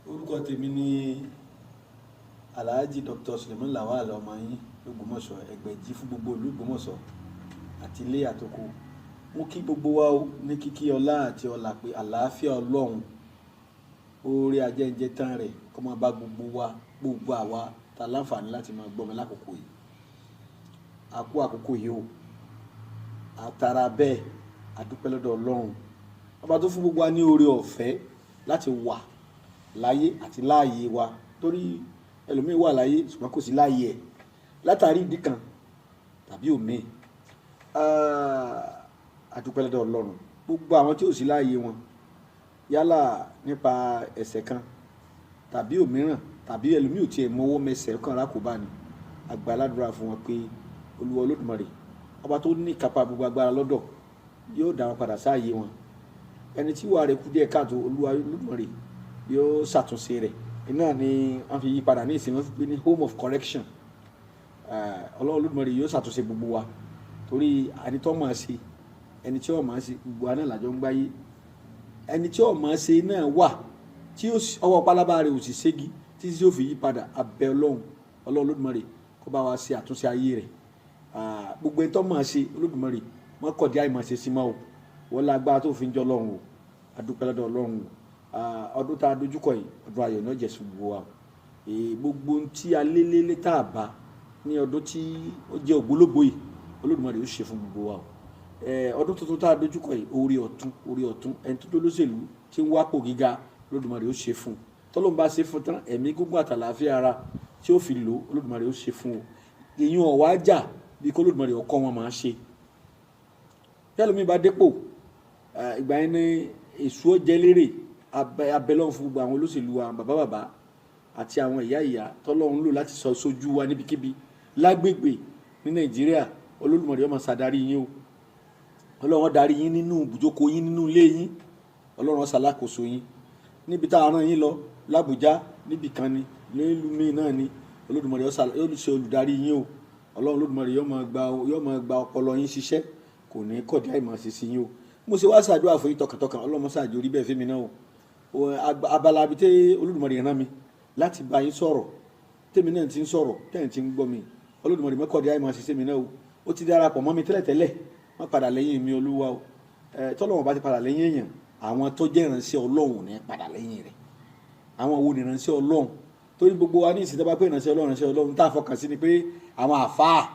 Orúkọ tèmi ni Alhaji Dr. Suleiman Lawal, ọmọ yín l'Ógbómọ̀ṣọ́, Ẹgbẹ̀jì fún gbogbo ìlú Ògbómọ̀ṣọ́ àti ilé àtòkò. Mo kí gbogbo wa o ní kíkí ọlá àti ọlà pé àlàáfíà Ọlọ́run, oore ajẹ́njẹ́ tán rẹ̀ kó máa bá gbogbo wa, gbogbo àwa ta láǹfààní láti máa gbọ́ mi lákòókò yìí. A kú àkókò yìí o. Àtàrà bẹ́ẹ̀, a dúpẹ́ lọ́dọ̀ Ọlọ́run ọba tó fún gbogbo wa ní oore ọ̀fẹ́ láti wà láyé àti láàyè wa, torí ẹlòmíín wà láyé ṣùgbọ́n kò sí láàyè ẹ̀ látàrí ìdí kan tàbí òmíì. A dúpẹ́ lọ́dọ̀ Ọlọ́run. Gbogbo àwọn tí ò sí láàyè wọn, yálà nípa ẹ̀ṣẹ̀ kan tàbí òmíràn, tàbí ẹlòmíì ò tiẹ̀ mọwọ́ mẹsẹ̀ kan rákòbá ni, àgbà aládùúrà fún wọn pé Olúwa Olódùmarè, ọba tó ní ìkápá gbogbo agbára lọ́dọ̀, yóò dá wọn padà sáàyè wọn. Ẹni tí ìwà rẹ̀ kú díẹ̀ káàtó, Olúwa Olódùmarè yóò ṣàtúnṣe rẹ̀. Iná ni wọ́n fi yí padà ní ìsìn, wọ́n fi pè ní home of correction. Ọlọ́run Olódùmarè yóò ṣàtúnṣe gbogbo wa, torí ẹni tó máa ṣe, ẹni tí ó máa ṣe, gbogbo wa náà làjọ ń gbáyé. Ẹni tí ó máa ṣe náà wà tí ọwọ́ pálábá rẹ̀ ò sì ségi títí tí ó fi yí padà. Abẹ́ Ọlọ́run, Ọlọ́run Olódùmarè kó bá wa ṣe àtúnṣe ayé rẹ̀. Gbogbo ẹni tó máa ṣe, Olódùmarè wọ́n kọ̀ dí àìmọ̀ ṣe sí mọ́ o. Wọ́n lágbára tó fi ń jọ Ọlọ́run o. Adúpẹ́ lọ́dọ̀ Ọlọ́run o. Ọdún tá a dojúkọ yìí, ọdún ayọ̀ náà jẹ́ sùn gbogbo wa o. Gbogbo ohun tí a lé lé tá a bá ní ọdún tí ó jẹ́ ògbólógbòó yìí, Olódùmarè ó ṣe fún gbogbo wa o. Ọdún tuntun tá a dojúkọ yìí, orí ọ̀tún, orí ọ̀tún, ẹni tó lóṣèlú tí ń wápò gíga, Olódùmarè ó ṣe fún un. Tọ́lọ́run bá ṣe fún tán, ẹ̀mí gígùn àtàlàáfíà ara tí ó fi lò, Olódùmarè ó ṣe fún o. Èyí ò wá jà bí kí Olódùmarè ọkọ wọn máa ṣe. Bí ẹlòmíì bá dépò, ìgbà yẹn ní èso jẹ lérè. Abẹ́lọ́run fún gbogbo àwọn olóṣèlú wa, bàbá bàbá àti àwọn ìyá ìyá tọ́lọ́run lò láti sọ sójú wa níbikíbi lágbègbè ní Nàìjíríà. Olódùmarè ó máa ṣàdarí yín o. Ọlọ́run darí yín nínú ibùjókòó yín, nínú ilé yín. Ọlọ́run ó ṣàlákòóso yín níbi tá a rán yín lọ l'Ábùjá, níbì kan ni, nílùú míì náà ni. Olódùmarè yóò ṣe olùdarí yín o. Ọlọ́run Olódùmarè yóò máa gba ọpọlọ yín ṣiṣẹ́, kò ní kọ̀dí àìmọ̀ ṣe sí yín o. Mo ṣe wá ṣàdúrà fún yín tọkàntọkàn, Ọlọ́run ṣàjò rí bẹ́ẹ̀ fẹ́mi náà o. Abala abi tẹ́ Olódùmarè rán mi láti bá yín sọ̀rọ̀, tèmi náà ti ń sọ̀rọ̀, tẹ́yìn ti ń gbọ́ mi, Olódùmarè mẹ́kọ̀dí àìmọ̀ ṣe sí mi náà o. Ó ti darapọ̀ mọ́ mi tẹ́lẹ̀tẹ́lẹ̀, má padà lẹ́yìn mi, Olúwa o. Tọ́lọ́run bá ti padà lẹ́yìn èèyàn, àwọn tó jẹ́ ìránṣẹ́ Ọlọ́run ní padà lẹ́yìn rẹ̀. Àwọn wo ni ìránṣẹ́ Ọlọ́run? Torí gbogbo wa ní ìsìn tó bá pé ìránṣẹ́ Ọlọ́run, ìránṣẹ́ Ọlọ́run tá a fọkàn sí ni pé àwọn àfáà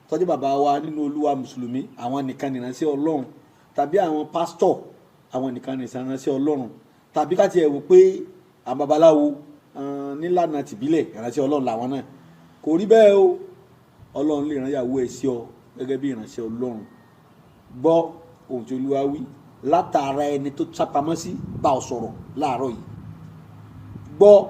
tọ́jú bàbá wa nínú Olúwa mùsùlùmí, àwọn nìkan ní ìránṣẹ́ Ọlọ́run, tàbí àwọn pásítọ̀, àwọn nìkan ní ìránṣẹ́ Ọlọ́run, tàbí ká tiẹ̀ wò pé àwọn babaláwo nílànà tìbílẹ̀, ìránṣẹ́ Ọlọ́run làwọn náà. Kò rí bẹ́ẹ̀ o. Ọlọ́run lè rán ìyàwó ẹ̀ sí ọ gẹ́gẹ́ bí ìránṣẹ́ Ọlọ́run. Gbọ́ ohun tí Olúwa wí látara ẹni tó sápamọ́ sí bá ọ sọ̀rọ̀ láàárọ̀ yìí. Gbọ́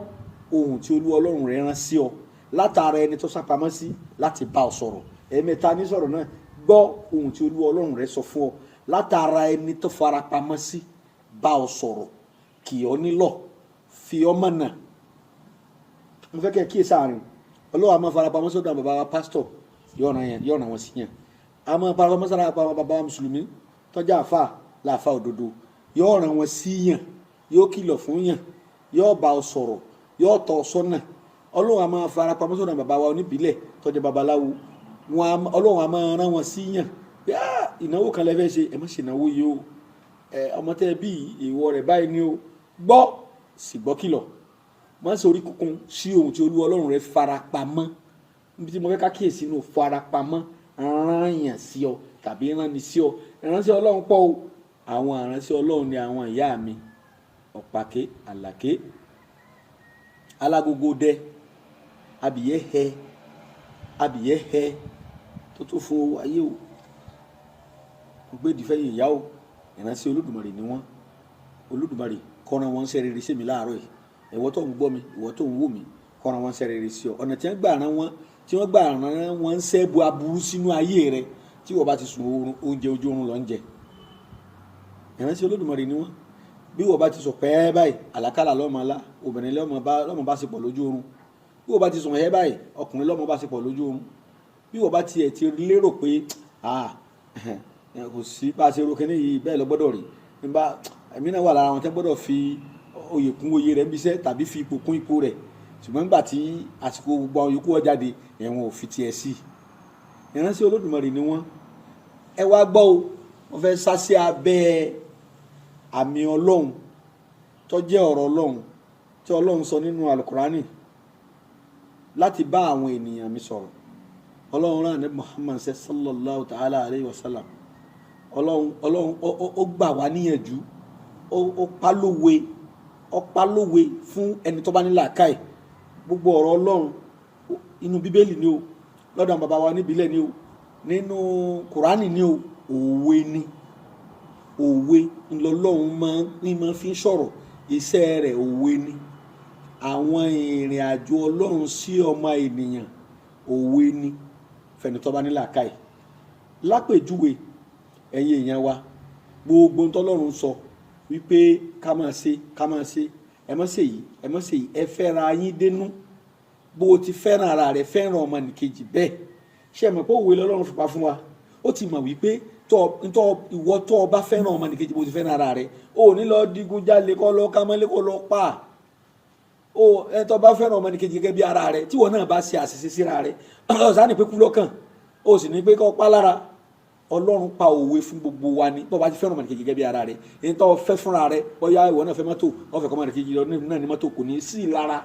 ohun tí Olúwa Ọlọ́run rẹ̀ rán sí ọ látara ẹni tó sápamọ́ sí láti bá ọ sọ̀rọ̀. Ẹ̀ẹ̀mẹ́ta ní sọ̀rọ̀ náà. Gbọ́ ohun tí Olúwa Ọlọ́run rẹ̀ sọ fún ọ látara ẹni tó farapamọ́ sí bá ọ sọ̀rọ̀, kì ọ́ nílọ̀, fi ọ́ mọ̀nà. Mo fẹ́ kẹ́ ẹ kíyèsí àárín. Ọlọ́run a máa farapamọ́ sọ́dọ̀ àwọn bàbá wa pásítọ̀, yóò ràn wọ́n sí yẹn. A máa farapamọ́ sọ́dọ̀ àwọn bàbá wa mùsùlùmí tọ́jà àfà láàfà òdodo, yóò ràn wọ́n sí yàn, yóò kìlọ̀ fún yàn, yóò bá ọ sọ̀rọ̀, yóò tọ́ ọ sọ́nà. Ọlọ́run a máa farapamọ́ sọ́dọ̀ àwọn bàbá wa oníbílẹ̀ tọ́jà babaláwo wọn. Ọlọ́run a máa rán wọn sí yàn pé ìnáwó kan lẹ fẹ́ ṣe, ẹ má ṣe ìnáwó yìí o. Ẹ ọmọ tẹ́ bí ìwọ rẹ̀ báyìí ni o. Gbọ́ sì gbọ́ kìlọ̀, má ṣe orí kunkun sí ohun tí Olúwa Ọlọ́run rẹ farapamọ́. Níbi tí mo fẹ́ ká kíyèsí inú farapamọ́ rán yàn sí ọ tàbí rán ni sí ọ. Ìránṣẹ́ Ọlọ́run pọ̀ o. Àwọn ìránṣẹ́ Ọlọ́run ni àwọn ìyá mi ọ̀pàké àlàké alágogo dẹ abìyẹ́ hẹ abìyẹ́ hẹ tó tó fún owó ayé o. Gbé ìdífẹ́yìn ìyá o. Ìránṣẹ́ Olódùmarè ni wọ́n. Olódùmarè kọ́ran wọn ṣẹ́ rere sí mi láàárọ̀ yìí. Ìwọ tó ń gbọ́ mi, ìwọ tó ń wò mí, kọ́ran wọn ṣẹ́ rere sí ọ. Ọ̀nà tí wọ́n gbà rán wọn, tí wọ́n gbà rán wọn ń ṣẹ́ bu aburú sínú ayé rẹ, tí wọ́n bá ti sùn, oorun oúnjẹ ojú oorun lọ ń jẹ. Ìránṣẹ́ Olódùmarè ni wọ́n. Bí wọ́n bá ti sọ pẹ́ẹ́ báyìí, àlákàlà lọ́mọ alá, obìnrin lọ́mọ bá ṣe pọ̀ lójú oorun. Bí wọ́n bá ti sùn ẹ́ báyìí, ọkùnrin lọ́mọ bá ṣe pọ̀ lójú oorun. Bí wọ́n bá tiẹ̀ ti lérò pé kò sí bá a ṣe ro kíní yìí, bẹ́ẹ̀ lọ gbọ́dọ̀ rí nígbà èmi náà wà lára àwọn tẹ́ gbọ́dọ̀ fi oyè kún oyè rẹ̀ ń bíṣẹ́ tàbí fi ipò kún ipò rẹ̀. Ṣùgbọ́n nígbà tí àsìkò gbogbo àwọn yòókù ó jáde, ẹ̀wọ̀n ò fi tiẹ̀ sí. Ìránṣẹ́ Olódùmarè ni wọ́n. Ẹ wá gbọ́ o, wọ́n fẹ́ sá sí abẹ́ àmì Ọlọ́run tó jẹ́ ọ̀rọ̀ Ọlọ́run tí Ọlọ́run sọ nínú Alukurani láti bá àwọn ènìyàn mi sọ̀rọ̀. Ọlọ́run rán ní Muhammad sallallahu ta'ala alayhi wa sallam. Ọlọ́run ó gbà wá níyànjú, ó pa lówe, ó pa lówe fún ẹni tó bá ní làákàyè. Gbogbo ọ̀rọ̀ Ọlọ́run inú Bíbélì ni o, lọ́dọ̀ àwọn bàbá wa níbílẹ̀ ni o, nínú Kùránì ni o, òwe ni. Òwe ńlọlọ́run máa ń máa fi ń sọ̀rọ̀. Iṣẹ́ rẹ̀ òwe ni. Àwọn ìrìn àjò Ọlọ́run sí ọmọ ènìyàn, òwe ni fẹni tó bá ní làákàyè. Lápèjúwe, ẹ̀yin èèyàn wa, gbogbo ohun tọ́lọ́run sọ wípé ká máa ṣe, ká máa ṣe, ẹ má ṣe yìí, ẹ má ṣe yìí, ẹ fẹ́ra yín dénú bó o ti fẹ́ràn ara rẹ, fẹ́ràn ọmọnìkejì bẹ́ẹ̀. Ṣé ẹ mọ̀ pé òwe lọ́lọ́run fi pa fún wa? Ó ti mọ̀ wípé ìwọ tó o bá fẹ́ràn ọmọnìkejì bó o ti fẹ́ràn ara rẹ, o ò ní lọ digun jalè, kọ́ lọ kámọ́lé, kọ́ lọ pa o. Ẹ tó bá fẹ́ràn ọmọnìkejì gẹ́gẹ́ bí ara rẹ, tí ìwọ náà bá ṣe àṣìṣe síra rẹ, ọ̀sán ní pé kú lọ́kàn, o sì ní pé kọ́ pa lára. Ọlọ́run pa òwe fún gbogbo wa ni. Bó bá ti fẹ́ràn ọmọnìkejì gẹ́gẹ́ bí ara rẹ, èyí tó fẹ́ fúnra rẹ, bóyá ìwọ náà fẹ́ mọ́tò, wọ́n fẹ́ kọ́ ọmọnìkejì lọ náà ní mọ́tò, kò ní sí lára.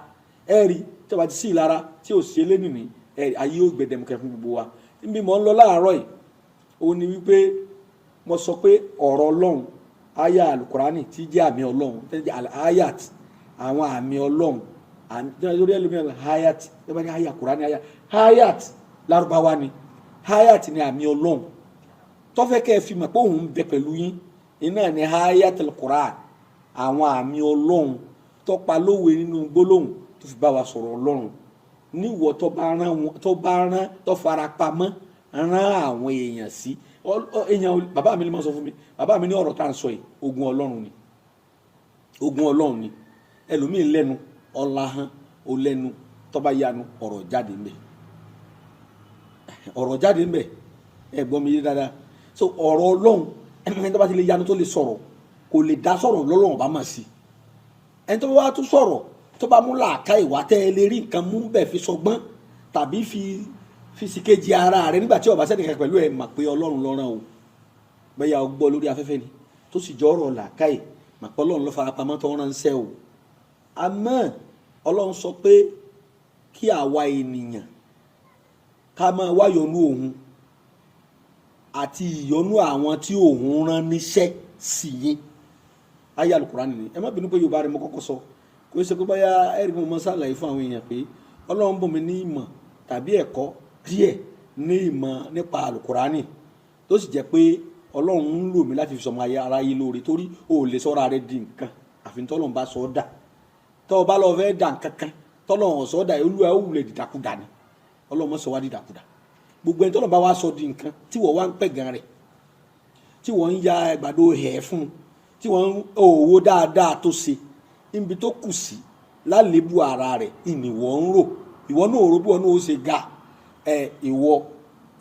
Ẹ rí tí o bá ti sí lára tí o sì elénìní, ẹ ayé ó gbẹdẹmukẹ fún gbogbo wa. Níbi mò ń lọ láàárọ̀ yìí, ó ní wípé mo sọ pé ọ̀rọ̀ Ọlọ́run, aya Alukurani tí jẹ́ àmì Ọlọ́run, tí jẹ́ ayat, àwọn àmì Ọlọ́run lórí ẹlòmíràn, ayat ẹ bá ní aya Kurani, aya ayat Lárúbáwá ni. Ayat ni àmì Ọlọ́run tọ́fẹ́ kẹ́ ẹ fi mọ̀ pé òun ń bẹ pẹ̀lú yín. Iná ni ayat al-Quran, àwọn àmì Ọlọ́run tọ́pa lówe nínú gbólóhùn tó fi bá wa sọ̀rọ̀. Ọlọ́run níwọ̀ tó bá rán, tó bá rán, tó fara pamọ́ rán àwọn èèyàn sí èèyàn. Bàbá mi ni mo sọ fún mi, bàbá mi ní ọ̀rọ̀ tá à ń sọ yìí, ogun Ọlọ́run ni, ogun Ọlọ́run ni. Ẹlòmíín lẹ́nu ọ̀làhán, ó lẹ́nu, tó bá yanu, ọ̀rọ̀ jáde ńbẹ̀, ọ̀rọ̀ jáde ńbẹ̀. Ẹ gbọ́ mi yé dáadáa. So ọ̀rọ̀ Ọlọ́run, ẹni tó bá ti lè yanu tó lè sọ̀rọ̀, kò lè dá sọ̀rọ̀ lọ́lọ́run bá mà sí. Ẹni tó bá wá tún sọ̀rọ̀, tó bá mú làákà ìwà tẹ́ ẹ lè rí nǹkan mú bẹ́ẹ̀ fi sọgbọ́n tàbí fi sìkejì ara rẹ nígbà tí ó bá sẹ́nìkan pẹ̀lú ẹ̀, mà pé Ọlọ́run lọ́rán o. Bẹ́ẹ̀ o gbọ́ lórí afẹ́fẹ́ ni, tó sì jọ ọ̀rọ̀ làákàyè, mà pé Ọlọ́run ló farapamọ́ tó ránṣẹ́ o. Àmọ́ Ọlọ́run sọ pé kí àwa ènìyàn ká máa wáyọnú òun àti ìyọ́nú àwọn tí òun rán níṣẹ́ sí yín. Ayé Alukurani ni. Ẹ má bínú pé Yorùbá rẹ mo kọ́kọ́ sọ. Kò ṣe pé báyà ẹ̀rí mo mọ sàlàyé fún àwọn èèyàn pé Ọlọ́run bùn mí ní ìmọ̀ tàbí ẹ̀kọ́ díẹ̀ ní ìmọ̀ nípa Alukurani, tó sì jẹ́ pé Ọlọ́run ń lò mí láti fi sọmọ ayé aráyé lóore, torí o ò lè sọ́ra rẹ di nǹkan àfi tọ́lọ́run bá sọ ọ́ dà. Tọ́ ọ bá lọ fẹ́ dà nǹkan kan, tọ́lọ́run ọ̀sọ́ dà, Olúwa ó wulẹ̀ dìdàkudà ni. Ọlọ́run mọ̀ sọ wá dìdàkudà. Gbogbo ẹni tọ́lọ́run bá wá sọ di nǹkan, tí wọ́n wá ń pẹ̀gàn rẹ̀, tí wọ́n ń ya àgbàdo hẹ̀ fún, tí wọ́n ń òwò dáadáa tó ṣe, níbi tó kù sí lálébù ara rẹ̀ ìnìwọ̀ ń rò. Ìwọ náà rò bí wọn náà ó ṣe ga ẹ.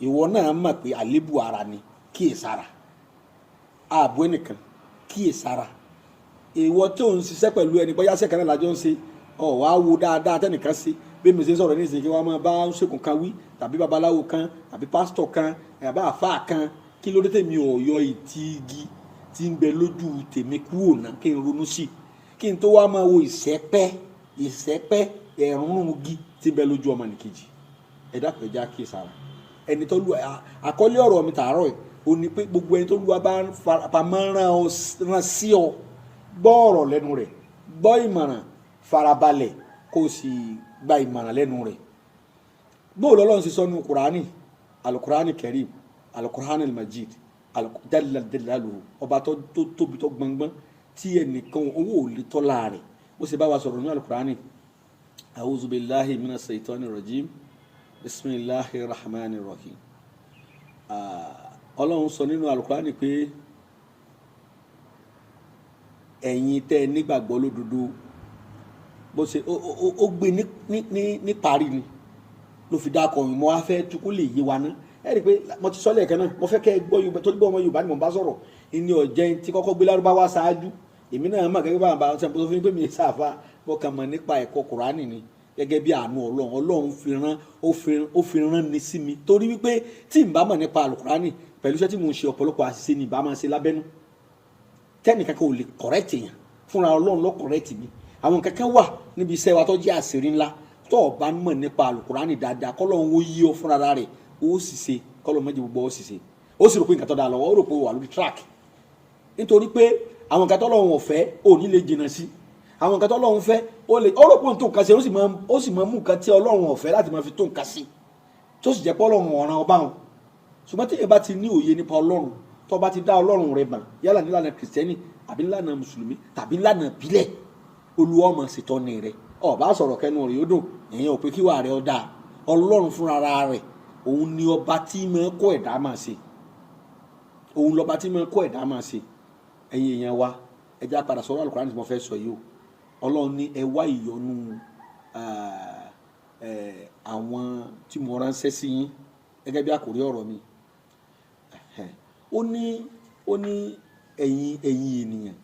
Ìwọ náà mọ̀ pé àlébù ara ni. Kíyèsára, ààbò ẹnìkan, kíyèsára. Ìwọ tó ń ṣiṣẹ́ pẹ̀lú ẹni, bóyá sẹ́kàn náà lájọ́ ń ṣe, ọ̀ wá wo dáadáa tẹ́nìkan ṣe. Bí mi ṣe ń sọ̀rọ̀ ní ìsìn, kí wọ́n máa bá ṣègùn kan wí, tàbí babaláwo kan, tàbí pásítọ̀ kan, àbá àfáà kan, kí ló dé tèmi ò yọ ìtì igi tí ń bẹ lójú tèmi kúrò náà, kí n ronú sí kí n tó wá máa wo ìṣẹ́pẹ́ ìṣẹ́pẹ́ ẹ̀rúnrún igi tí ń bẹ lójú ọmọnìkejì? Ẹ dákun, ẹ jẹ́ àkíyèsára. Ẹni tó lu àkọlé ọ̀rọ̀ mi tààrọ̀ ẹ̀ ó ní pé gbogbo ẹni tó lu wa bá ń pamọ́ rán sí ọ, gbọ́ ọ̀rọ̀ lẹ́nu rẹ̀, gbọ́ ìmọ̀ràn, farabalẹ̀ kó o sì gba ìmọ̀ràn lẹ́nu rẹ̀. Bóòlù Ọlọ́run sì sọ nínú Kùránì, Alukurani Karim, Alukurani Majid, jalla jalaluhu, ọba tó tóbi, tó gbọngbọ́n, tí ẹnìkan owó ò lè tọ́lá rẹ̀, ó sì bá wa sọ̀rọ̀ ní Alukurani. A'udhu billahi minash shaitani rajim, bisimilahi rahmani rahim. Ọlọ́run sọ nínú Alukurani pé ẹ̀yin tẹ́ ẹ nígbàgbọ́ lódodo, bó ṣe ó gbé ní parí ni ló fi dákọ̀ ọ̀hún. Mo wá fẹ́ tú kó lè yé wa ná. Ẹ rí i pé mo ti sọ lẹ́ẹ̀kan náà, mo fẹ́ kẹ́ ẹ gbọ́ Yorùbá, torí gbọ́ ọmọ Yorùbá ni mo bá sọ̀rọ̀. Ìní ọ̀jẹ̀ tí kọ́kọ́ gbé Lárúbáwá ṣáájú. Èmi náà mọ̀ gẹ́gẹ́ bá àwọn bàbá sọ fún mi pé mi sáfà bọ́ kàn mọ̀ nípa ẹ̀kọ́ Kùránì ni, gẹ́gẹ́ bí àánú Ọlọ́run. Ọlọ́run fi rán, ó fi rán ni sí mi, torí wípé tí n bá mọ̀ nípa Àlùkùránì pẹ̀lú iṣẹ́ tí mò ń ṣe, ọ̀pọ̀lọpọ̀ àṣìṣe ni ìbá máa ṣe lábẹ́nú tẹ́nìkan kan ò lè correct èèyàn. Fúnra Ọlọ́run ló correct mi. Àwọn kankan wà níbi iṣẹ́ wa tó jẹ́ àṣírí ńlá. Tó o bá mọ̀ nípa Àlùkùránì dáadáa, kọ́lọ́run ó yí ọ fúnra rẹ̀, ó sì ṣe kọ́lọ́run méjì gbogbo ó sì ṣe. Ó sì rò pé nǹkan tó dáa lọ́wọ́, ó rò pé ó wà lórí track, nítorí pé àwọn nǹkan tọ́lọ́run ò fẹ́, ò ní lè jìnnà sí. Àwọn nǹkan tọ́lọ́run fẹ́, ó lè ó rò pé òun tó nǹkan ṣe, ó sì máa mú nǹkan tí Ọlọ́run ò fẹ́ láti máa fi tó nǹkan sí, tó sì jẹ́ pé Ọlọ́run ọ̀ràn ọba wọn. Ṣùgbọ́n tí èèyàn bá ti ní òye nípa Ọlọ́run, tó bá ti dá Ọlọ́run rẹ̀ mọ̀, yálà nílànà Kìrìsìtẹ́nì àbí nílànà Mùsùlùmí tàbí nílànà ìbílẹ̀, Olúwa máa ṣètọ́ni rẹ̀. Ó bá sọ̀rọ̀ kẹnu rẹ̀ ó dùn, èèyàn ò pé kíwà rẹ̀ ó dáa. Ọlọ́run fúnra rẹ̀, òun ni ọba tí máa kọ́ ẹ̀dá máa ṣe, òun lọ́ba tí máa kọ́ ẹ̀dá máa ṣe. Ẹ̀yin èèyàn wa, ẹ jẹ́ á padà sọ̀rọ̀ Àlùkùránì tí mo fẹ́ sọ yìí o. Ọlọ́run ní ẹ wá ìyọ́nú àwọn tí mo ránṣẹ́ sí yín, gẹ́gẹ́ bí àkòrí ọ̀rọ̀ mi. Ó ní ẹ̀yin ènìyàn,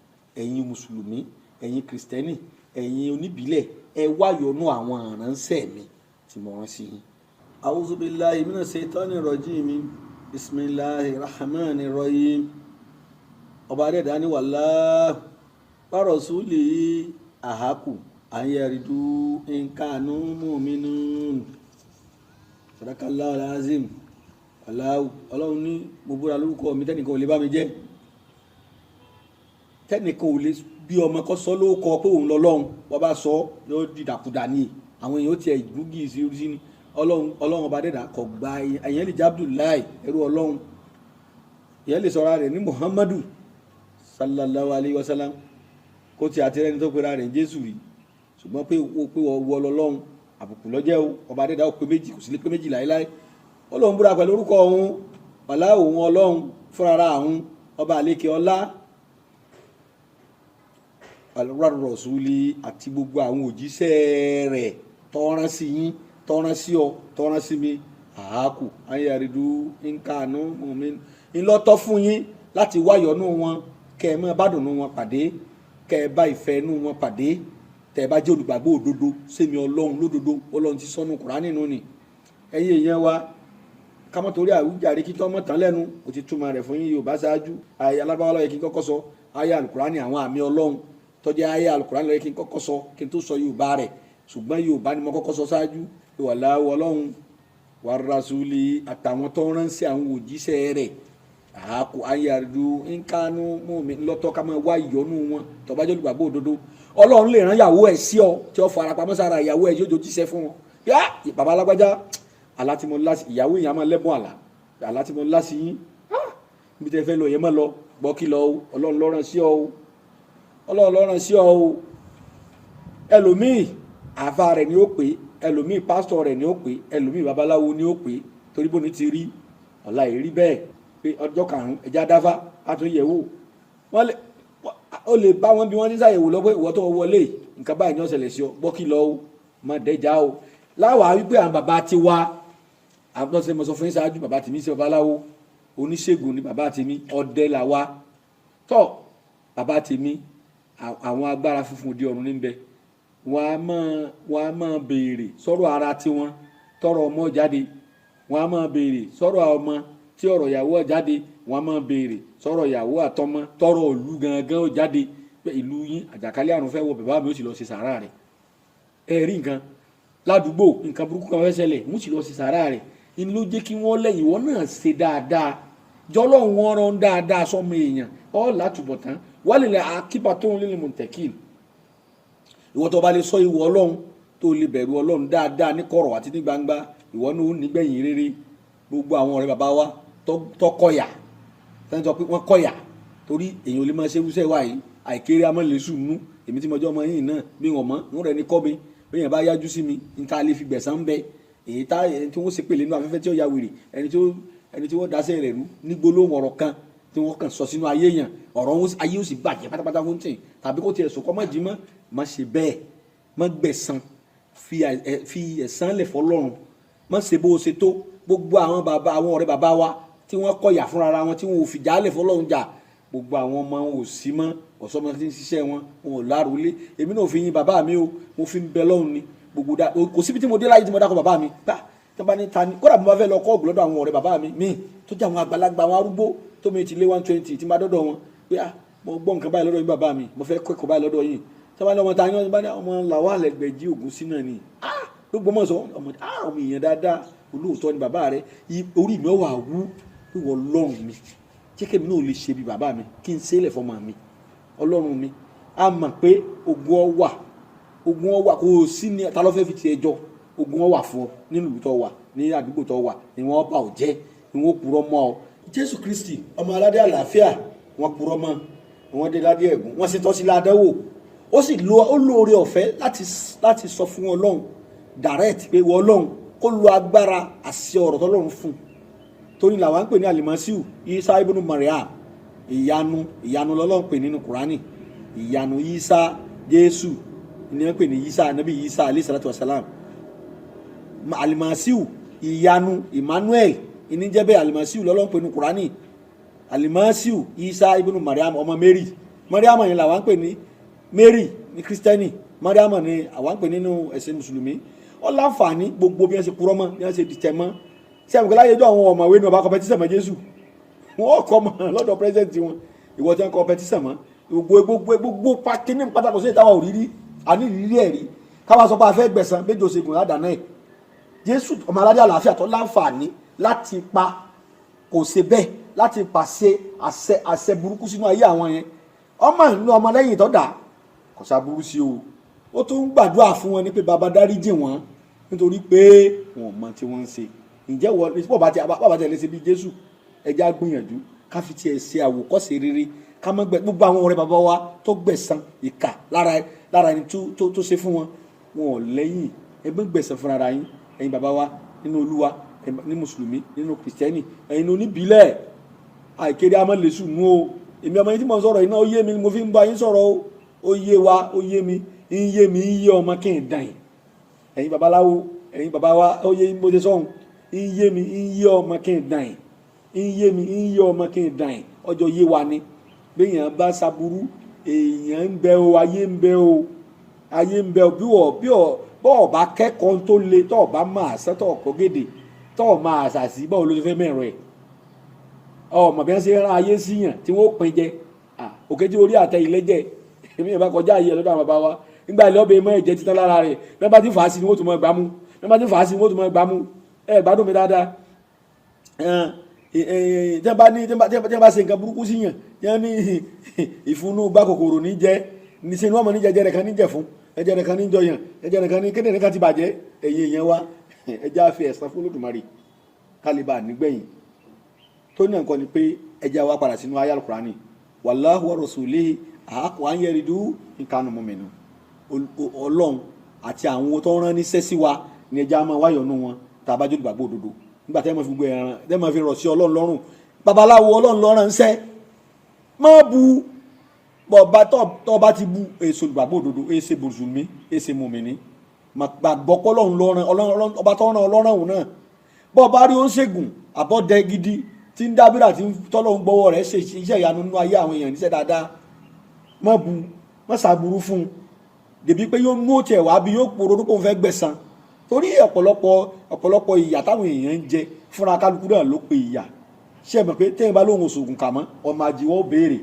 ẹ̀yin Mùsùlùmí, ẹ̀yin Kìrìsìtẹ́nì, ẹ̀yin oníbílẹ̀, ẹ wá ìyọ́nú àwọn ìránṣẹ́ mi tí mo rán sí yín. A'udhu billahi minash shaitani rajim. Bismillahir rahmanir rahim. Ọba adẹ́dá ní wallahu wa rasulihi ahaku an yardu in kanu mu'minun. Sadaqallahu alazim. Aláwù, Ọlọ́run ní mo búra lórúkọ mi tẹ́nìkan ò lè bá mi jẹ́, tẹ́nìkan ò lè bí ọmọ kọ́ sọ lóko pé òun lọ́lọ́run. Wọ́n bá sọ yóò dìdàkudà ní àwọn èèyàn ó tiẹ̀ gbúgì sí orí sí ni. Ọlọ́run, Ọlọ́run ọba dẹ́dà kò gba. Èèyàn lè jẹ́ Abdullahi, ẹrú Ọlọ́run. Èèyàn lè sọ̀rọ̀ rẹ̀ ní Muhammadu sallallahu alayhi wa sallam, kó tí àti rẹni tó pera rẹ̀ Jésù rí. Ṣùgbọ́n pé o pé wọ́ lọ́lọ́run, àbùkù lọ́jẹ́ o. Ọba dẹ́dà ó pé méjì, kò sí lè pé méjì láéláé. Ọlọ́run búra pẹ̀lú orúkọ òun wàlá òun Ọlọ́run fúnra òun ọba àlékè ọlá rọ̀súlì àti gbogbo àwọn òjíṣẹ́ rẹ̀ tọ́rán sí yín, tọ́rán sí ọ, tọ́rán sí mi. Àákù ayélujára nkànú mọ̀mí ńlọ́tọ́ fún yín láti wáyọ̀nù wọn, kẹ́ ẹ má bá dùnú wọn pàdé, kẹ́ ẹ bá ìfẹ́ inú wọn pàdé, tẹ́ ẹ bá jẹ́ olùgbàgbọ́ òdodo sẹ́mi Ọlọ́run lódodo. Ọlọ́run ti sọnù Kùránì nínú ni. Ẹ̀yin èèyàn wa, kámọ́ torí àwùjáre kí tọ́mọ̀ tán lẹ́nu, o ti túmọ̀ rẹ̀ fún yín. Yorùbá ṣáájú ayé alábáwá ló yẹ kí n kọ́kọ́ sọ ayé Alukurani, àwọn àmì Ọlọ́run tọ́jú ayé Alukurani ló yẹ kí n kọ́kọ́ sọ kí n tó sọ Yorùbá rẹ̀. Ṣùgbọ́n Yorùbá ni mo kọ́kọ́ sọ ṣáájú. Wàlá Ọlọ́run wàrasúlì àtàwọn tó ránṣẹ́, àwọn òjíṣẹ́ rẹ̀, àákò ayàdù nkánú mọ̀mí lọ́tọ́ ká máa wá ìyọ́nú wọn tó bá jẹ́ olùgbàgbọ́ òdodo. Ọlọ́run lè rán ìyàwó ẹ̀ sí ọ, tí ó fara pamọ́ sára ìyàwó ẹ̀, yóò jó jíṣẹ́ fún wọn. Yá bàbá alágbájá, àlá tí mo lá sí ìyàwó èèyàn máa lẹ́bùn àlá, àlá tí mo lá sí yín, níbi tẹ́ fẹ́ lọ yẹn, má lọ gbọ́ kí lọ o. Ọlọ́run ló rán sí ọ o, Ọlọ́run ló rán sí ọ o. Ẹlòmíì, àfa rẹ̀ ni ó pè, ẹlòmíì, pásítọ̀ rẹ̀ ni ó pè, ẹlòmíì, babaláwo ni ó pè, torí bó ní ti rí ọ̀la ìrí bẹ́ẹ̀ pé ọjọ́ karùn-ún ẹja dáfá á tún yẹ̀ wò. Wọ́n lè ó lè bá wọn bí wọ́n ti ṣàyẹ̀wò lọ pé ìwọ tó wọlé, nǹkan báyìí ní ó ṣẹlẹ̀ sí ọ, gbọ́ kí lọ o, má dẹ́jà o. Láwàá wípé àwọn bàbá ti wá, àwọn tó ṣe mo sọ fún yín ṣáájú, bàbá tèmi ṣe babaláwo, oníṣègùn ni bàbá tèmi, ọdẹ là wa tọ bàbá tèmi. Àwọn agbára funfun di ọ̀run níbẹ̀, wọ́n á máa béèrè sọ̀rọ̀ ara tiwọn tọrọ ọmọ jáde, wọ́n á máa béèrè sọ̀rọ̀ ọmọ tí ọ̀rọ̀ ìyàwó jáde, wọ́n á máa béèrè sọ̀rọ̀ ìyàwó àtọmọ tọrọ ìlú gangan ó jáde pé ìlú yín, àjàkálẹ̀ àrùn fẹ́ wọ. Bàbá mi ó sì lọ ṣe sàárà rẹ̀. Ẹ rí nǹkan ládùúgbò, nǹkan burúkú kan fẹ́ ṣẹlẹ̀, wọ́n sì lọ ṣe sàárà rẹ̀. Ní ló jẹ́ kí wọ́n lẹ́yìn wọ́n náà ṣe dáadáa jọlọ́run, wọn rán dáadáa sọmọ èèyàn ọ́ látúbọ̀tán wálé akípa tó ń lé mọ̀tẹ́kìn. Ìwọ tó bá lè sọ ìwọ Ọlọ́run, tó lè bẹ̀rù Ọlọ́run dáadáa ní kọ̀rọ̀ àti ní gbangba, ìwọ ní ó nígbẹ̀yìn rere. Gbogbo àwọn ọ̀rẹ́ bàbá wa tó kọ̀yà tẹ́ni sọ pé wọ́n kọ̀yà, torí èèyàn ò lè máa ṣe irúṣẹ́ wa yìí àìkéré amọ̀lẹ́sù nú. Èmi tí mo jẹ́ ọmọ yìí náà, bí wọ́n mọ̀ ń rẹ̀ ní kọ́ mi, bí èèyàn bá yájú sí mi, n ta lè fi gbẹ̀san ń bẹ, èyí tá ẹni tí wọ́n ṣe pèlè nínú afẹ́fẹ́ tí ó ya wèrè, ẹni tí wọ́n daṣẹ́ rẹ̀ rú ní gbólóhùn ọ̀rọ̀ kan tí wọ́n kàn sọ sínú ayé yẹn, ọ̀rọ̀ ayé ó sì bàjẹ́ pátápátá fún tì, tàbí kó tiẹ̀ sùn kọ́ mọ́ jí mọ́. Má ṣe bẹ́ẹ̀, má gbẹ̀san, fi ẹ̀san lẹ̀ fọlọ́run. Má ṣe bó o ṣe tó. Gbogbo àwọn bàbá, àwọn ọ̀rẹ́ bàbá wa tí wọ́n kọ̀yà fúnra wọn, tí wọ́n ò fìjà lẹ̀ fọlọ́run jà, gbogbo àwọn ọmọ wọn ò sí mọ́. Ọ̀sọ́mọ tí ń ṣiṣẹ́ wọn, wọn ò lárúlé. Èmi náà fi yín bàbá mi o, mo fi ń bẹ lọ́hùn ni gbogbo da. Kò síbi tí mo dé láyé tí mo dákọ̀ bàbá mi gbà tí wọ́n bá ní ta ni. Kódà mo bá fẹ́ lọ kọ́ ọ̀gùn lọ́dọ̀ àwọn ọ̀rẹ́ bàbá mi míì tó jẹ́ àwọn àgbàlagbà, àwọn arúgbó tó mi ti lé 120, tí mo bá dọ́dọ̀ wọn pé, "Ah, mo gbọ́ nǹkan báyìí lọ́dọ̀ yín, bàbá mi, mo fẹ́ kọ́ ẹ̀kọ́ báyìí lọ́dọ̀ yín," tí wọ́n bá ní ọmọ ta ni, wọ́n bá ní ọmọ Lawal Ẹgbẹ̀jì Ògúnsínà ni. Ah, gbogbo mọ̀ sọ ọmọ, ah, ọmọ èèyàn dáadáa, olóòótọ́ ni bàbá rẹ. Orí mi wà wú pé wọ́n lọ́rùn mi, jẹ́ kí èmi náà lè ṣe bí bàbá mi, kí n ṣe é lẹ̀ fọmọ mi. Ọlọ́run mi, a mọ̀ pé ogun ọ wà, ogun ọ wà, kò sí ní ta ló fẹ́ fi tiẹ̀ jọ. Ogun ọ wà fún ọ nínú ìlú tó wà, ní àdúgbò tó wà, ni wọ́n bá ọ jẹ́, ni wọ́n purọ́ mọ́ ọ. Jésù Kristi, ọmọ aládé àlàáfíà, wọ́n purọ́ mọ́, wọ́n dé ládé ẹ̀gún, wọ́n sì tọ́ sí ládánwò. Ó sì lo, ó lóore ọ̀fẹ́ láti sọ fún Ọlọ́run direct pé wọ́n Ọlọ́run kó lo agbára àṣẹ ọ̀rọ̀ tọ́lọ́run fún un, torí làwọn ń pè ní Alimasiu Isa ibùnú Mariam. Ìyanu, ìyanu lọ́lọ́run pè nínú Kùránì. Ìyanu Isa, Jésù ni wọ́n pè ní Isa, anabi Isa alayhi salatu wa salam. Alimasiu, ìyanu, Emmanuel ìníjẹ́bẹ̀. Alimasiu lọ́lọ́run pè nínú Kùránì, Alimasiu Isa ibùnú Mariam, ọmọ Mary. Mariam yẹn làwọn ń pè ní Mary ní Kristẹni, Mariam ni àwọn ń pè nínú ẹ̀sìn Mùsùlùmí. Ó láǹfààní gbogbo bí wọ́n ṣe purọ́ mọ́, bí wọ́n ṣe dìtẹ̀ mọ́. Ṣé àwọn ìgbàláyé ẹjọ́ àwọn ọ̀mọ̀wé ní ọba competition mọ́ Jésù, wọ́n kọ́ mọ́ lọ́dọ̀ president wọn. Ìwọ tí wọ́n competition mọ́ gbogbo gbogbo gbogbo kíní pátákó sí ìtawà òrírí, àní ìrírí ẹ̀rí káwá sọ pé a fẹ́ gbẹ̀san méjì òṣègùn ládàá náà. Jésù, ọmọ aládé àlàáfíà, tó láǹfààní láti pa, kò ṣe bẹ́ẹ̀, láti pàṣẹ àṣẹ burúkú sínú ayé àwọn yẹn, ọmọ ìlú ọmọlẹ́yìn tó dà kò sábúrú sí o. Ó tún ń gbàdúrà fún wọn ní pé, "Bàbá, dáríjì wọn, nítorí pé wọn ò mọ tí wọ́n ń ṣe." Ǹjẹ́ wọ́n bàbá tí ẹ lè ṣe bí Jésù? Ẹjẹ́ á gbìyànjú ká fi tiẹ̀ ṣe àwòkọ́ṣe rere, ká má gbẹ gbogbo àwọn ọ̀rẹ́ bàbá wa tó gbẹ̀san ìkà lára ẹni tó ṣe fún wọn, wọn ò lẹ́yìn. Ẹgbẹ́ gbẹ̀san fúnra ara yín. Ẹ̀yin bàbá wa nínú Olúwa, ní Mùsùlùmí, nínú Kìrìsìtẹ́nì, ẹ̀yin oníbílẹ̀, àìkéré amọ̀lẹ́sù mú o. Èmi ọmọ yín tí mo ń sọ̀rọ̀ yìí náà, ó yé mi, mo fi ń bá yín sọ̀rọ̀ o. Ó yé wa, ó yé mi, ń yé mi, ń yé ọmọ kí n dàn yín. Ẹ̀yin babaláwo, ẹ̀yin bàbá wa, ó yé mo ti sọ̀hún, ń yé mi, ń yé ọmọ kí n dàn yín, ń yé mi, ń yé ọmọ kí n dàn yín. Ọjọ́ yé wa ni béèyàn bá ṣaburú, èèyàn ń bẹ o, ayé ń bẹ o, ayé ń bẹ o. Bí wọ́n bí ọ bọ́ ọba kẹ́kọ̀ọ́ tó le, tọ́ ọba máa sẹ́, tọ́ ọkọ̀ gèdè, tọ́ ọ máa ṣàṣì, báwo ló ti fẹ́ mẹ́rọ ẹ̀? Ọmọ bí wọ́n ṣe rán ayé síyàn tí wọ́n pín jẹ òkè tí orí àtẹ ilé jẹ. Èmi yẹn bá kọjá ayé lọ́dọ̀ àwọn bàbá wa nígbà ilé ọbẹ̀ mọ́ ẹ̀jẹ̀ títán lára rẹ̀, bí wọ́n bá ti fà á sí ni wọ́n tún mọ́ gbámú, bí wọ́n bá ti fà á sí ni wọ́n tún mọ́ gbámú. Ẹ gbádùn mi dáadáa. Tí wọ́n bá ní tí wọ́n bá ṣe nǹkan burúkú síyàn, tí wọ́n ní ìfúnnú gbá kòkòrò ní jẹ́ ní sínú ọmọ ní jẹjẹrẹ kan ní jẹ fún ẹjẹrẹ kan ní jọyàn, ẹjẹrẹ kan ní kéde kan ti bàjẹ́. Ẹ̀yin èèyàn wa, ẹjẹ́ á fi ẹ̀san fún Olódùmarè kálíbà nígbẹ̀yìn tó ní nǹkan ni pé ẹjẹ́ wa padà sínú ayé Al-Qur'ani. Wallahu wa rasulihi ahaqqu an yurduhu in kanu mu'minin. Ọlọ́run àti àwọn tó ń rán níṣẹ́ sí wa ní ẹjẹ́ á máa wáyọ̀nù wọn tá a bá jẹ́ olùgbàgbọ́ òdodo. Nígbà tẹ́ ẹ máa fi gbogbo ẹran, tẹ́ ẹ máa fi rọ̀ sí Ọlọ́run lọ́rùn, babaláwo, Ọlọ́run lọ́rùn ń sẹ́ má bu bọ̀ọ̀bá. Tọ́ bá ti bu èso olùgbàgbọ́ òdodo, èsè mùsùlùmí, èsè mùmìnì, gbàgbọ́ pọ́lọ́run lọ́rùn, ọba tó rán ọlọ́run òun náà. Bọ́ bá rí oníṣègùn àbọ̀dẹ gidi tí ń dábìrà, tí tọ́lọ́run gbọ́wọ́ rẹ̀ ṣe iṣẹ́ ìyanu nínú ayé àwọn èèyàn, níṣẹ́ dáadáa, má bu, má ṣàbùrú fún un dèbí pé yóò mú tiẹ̀ wá bí yóò pòrò orúkọ òun fẹ́ gbẹ̀san. Torí ọ̀pọ̀lọpọ̀ ìyà táwọn èèyàn ń jẹ fúnra kálukú náà ló pe ìyà. Ṣé ẹ mọ̀ pé téèyàn bá lóhun oṣoògùn kà mọ́ ọmọ àjìwọ́ béèrè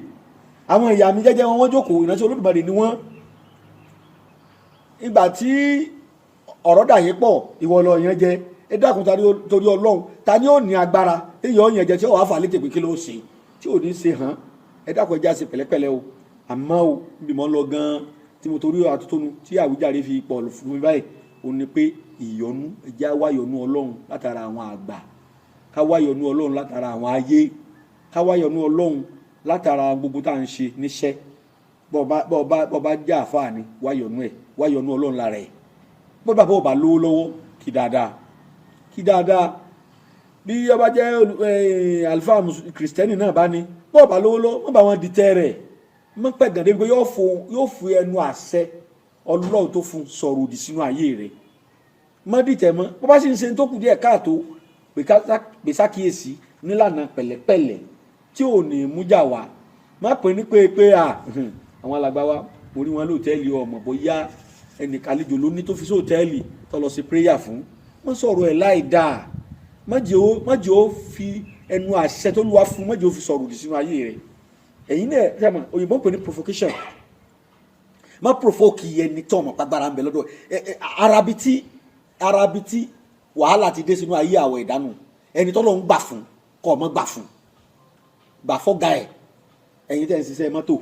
àwọn ìyá mi jẹ́jẹ́ wọn, wọ́n jókòó, ìrántí Olódùmarè ni wọ́n. Ìgbà tí ọ̀rọ̀ dà yín pọ̀, ìwọ lọ yẹn jẹ. Ẹ dákun, torí Ọlọ́run, ta ni ó ní agbára téèyàn yẹn jẹ tí ó wàá fà létè pé kí ló ṣe tí ò ní ṣe hàn? Ẹ dákun, ẹ já ṣe pẹ̀lẹ́pẹ̀lẹ́ o. Àmọ́ o, níbi mọ́ ń lọ gan-an tí mo torí àtútónu tí àwíjàre fi pọ̀ fún mi báyìí, ó ní pé ìyọ́nú, ẹ jẹ́ á wá ìyọ́nú Ọlọ́run látara àwọn àgbà, ká wá ìyọ́nú Ọlọ́run látara àwọn ayé, ká wá ìyọ́nú Ọlọ́run látara gbogbo tá à ń ṣe níṣẹ́. Bọ́ọ̀ bá jẹ́ àfáà ni, wá ìyọ́nú ẹ̀, wá ìyọ́nú Ọlọ́run lára ẹ̀. Bọ́ọ̀ bá lówó lọ́wọ́, kí dáadáa, kí dáadáa. Bí ọba jẹ́ àlùfáà Kìrìsìtẹ́nì náà bá ní, bọ́ọ̀ bá lówó lọ́wọ́, má bá wọn dìtẹ̀ rẹ̀, má pẹ̀gàn débi pé yóò fi ẹnu àṣẹ Ọlọ́run tó fún sọ̀rọ̀ òdì sínú ayé rẹ̀. Má dìtẹ̀ mọ́. Bó bá sì ń ṣe tó kù díẹ̀ káàtó, pè sákìyèsí nílànà pẹ̀lẹ́pẹ̀lẹ́ tí ò ní mú jà wá. Má pè ní pé à Àwọn alàgbà wa, mo rí wọn lóòtẹ́ẹ̀lì, ọmọ bóyá ẹnìkan àlejò ló ní tó fi sí òtẹ́ẹ̀lì tó lọ sí prayer fún. Wọ́n sọ̀rọ̀ ẹ̀ láì dáa. Má jẹ́ ó fi ẹnu àṣẹ tó lùwà fún, má jẹ́ ó fi sọ̀rọ̀ òdì sínú ayé rẹ̀. Ẹ̀yin náà sẹ́mọ̀ òyìnbó ń pè ní provocation. Má provoke ẹni tó ọmọ pàgbára ń bẹ lọ́dọ̀ ẹ. Ẹ arabi tí wàhálà ti dé sínú ayé àwọ̀ ìdánù, ẹni tó lọ ń gbà fún kọ́ ọmọ gbà fún, gbà fọ́gà ẹ̀. Ẹ̀yin tẹ́ ń ṣiṣẹ́ mọ́tò,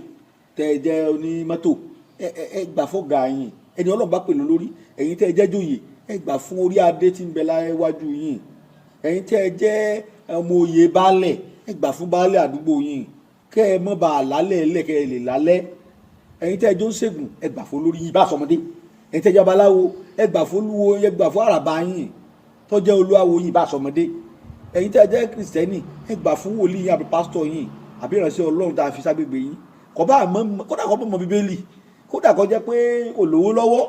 tẹ́ ẹ jẹ́ onímọ́tò, ẹ ẹ ẹ gbà fọ́gà yín, ẹni Ọlọ́run bá pè lórí. Ẹ̀yin tẹ́ ẹ jẹ́ jòyè, ẹ gbà fún orí adé tí ń bẹ láwájú yín. Ẹ̀yin tẹ́ ẹ jẹ́ ọmọ oyè baálẹ̀, ẹ gbà fún baálẹ̀ àdúgbò yín, kẹ́ ẹ mọ́ bá a lálẹ́ ẹlẹ́kẹ́ ẹ lè lálẹ́. Ẹ̀yin tẹ́ ẹ jọ ń ṣègùn, ẹ gbà fún olórí yín bá sọmọdé. Ẹ̀yin tẹ́ ẹ jẹ́ babaláwo, ẹ gbà fún olúwo, ẹ gbà fún àràbà yín tó jẹ́ olúwawo yín bá sọmọdé. Ẹ̀yin tẹ́ ẹ jẹ́ kìrìsìtẹ́nì, ẹ gbà fún wòlíì yín àbí pásítọ̀ yín àbí ìránṣẹ́ Ọlọ́run tá a fi ságbègbè yín. Kò bá àmọ́, kódà kó mọ Bíbélì, kódà kó jẹ́ pé kò lówó lọ́wọ́,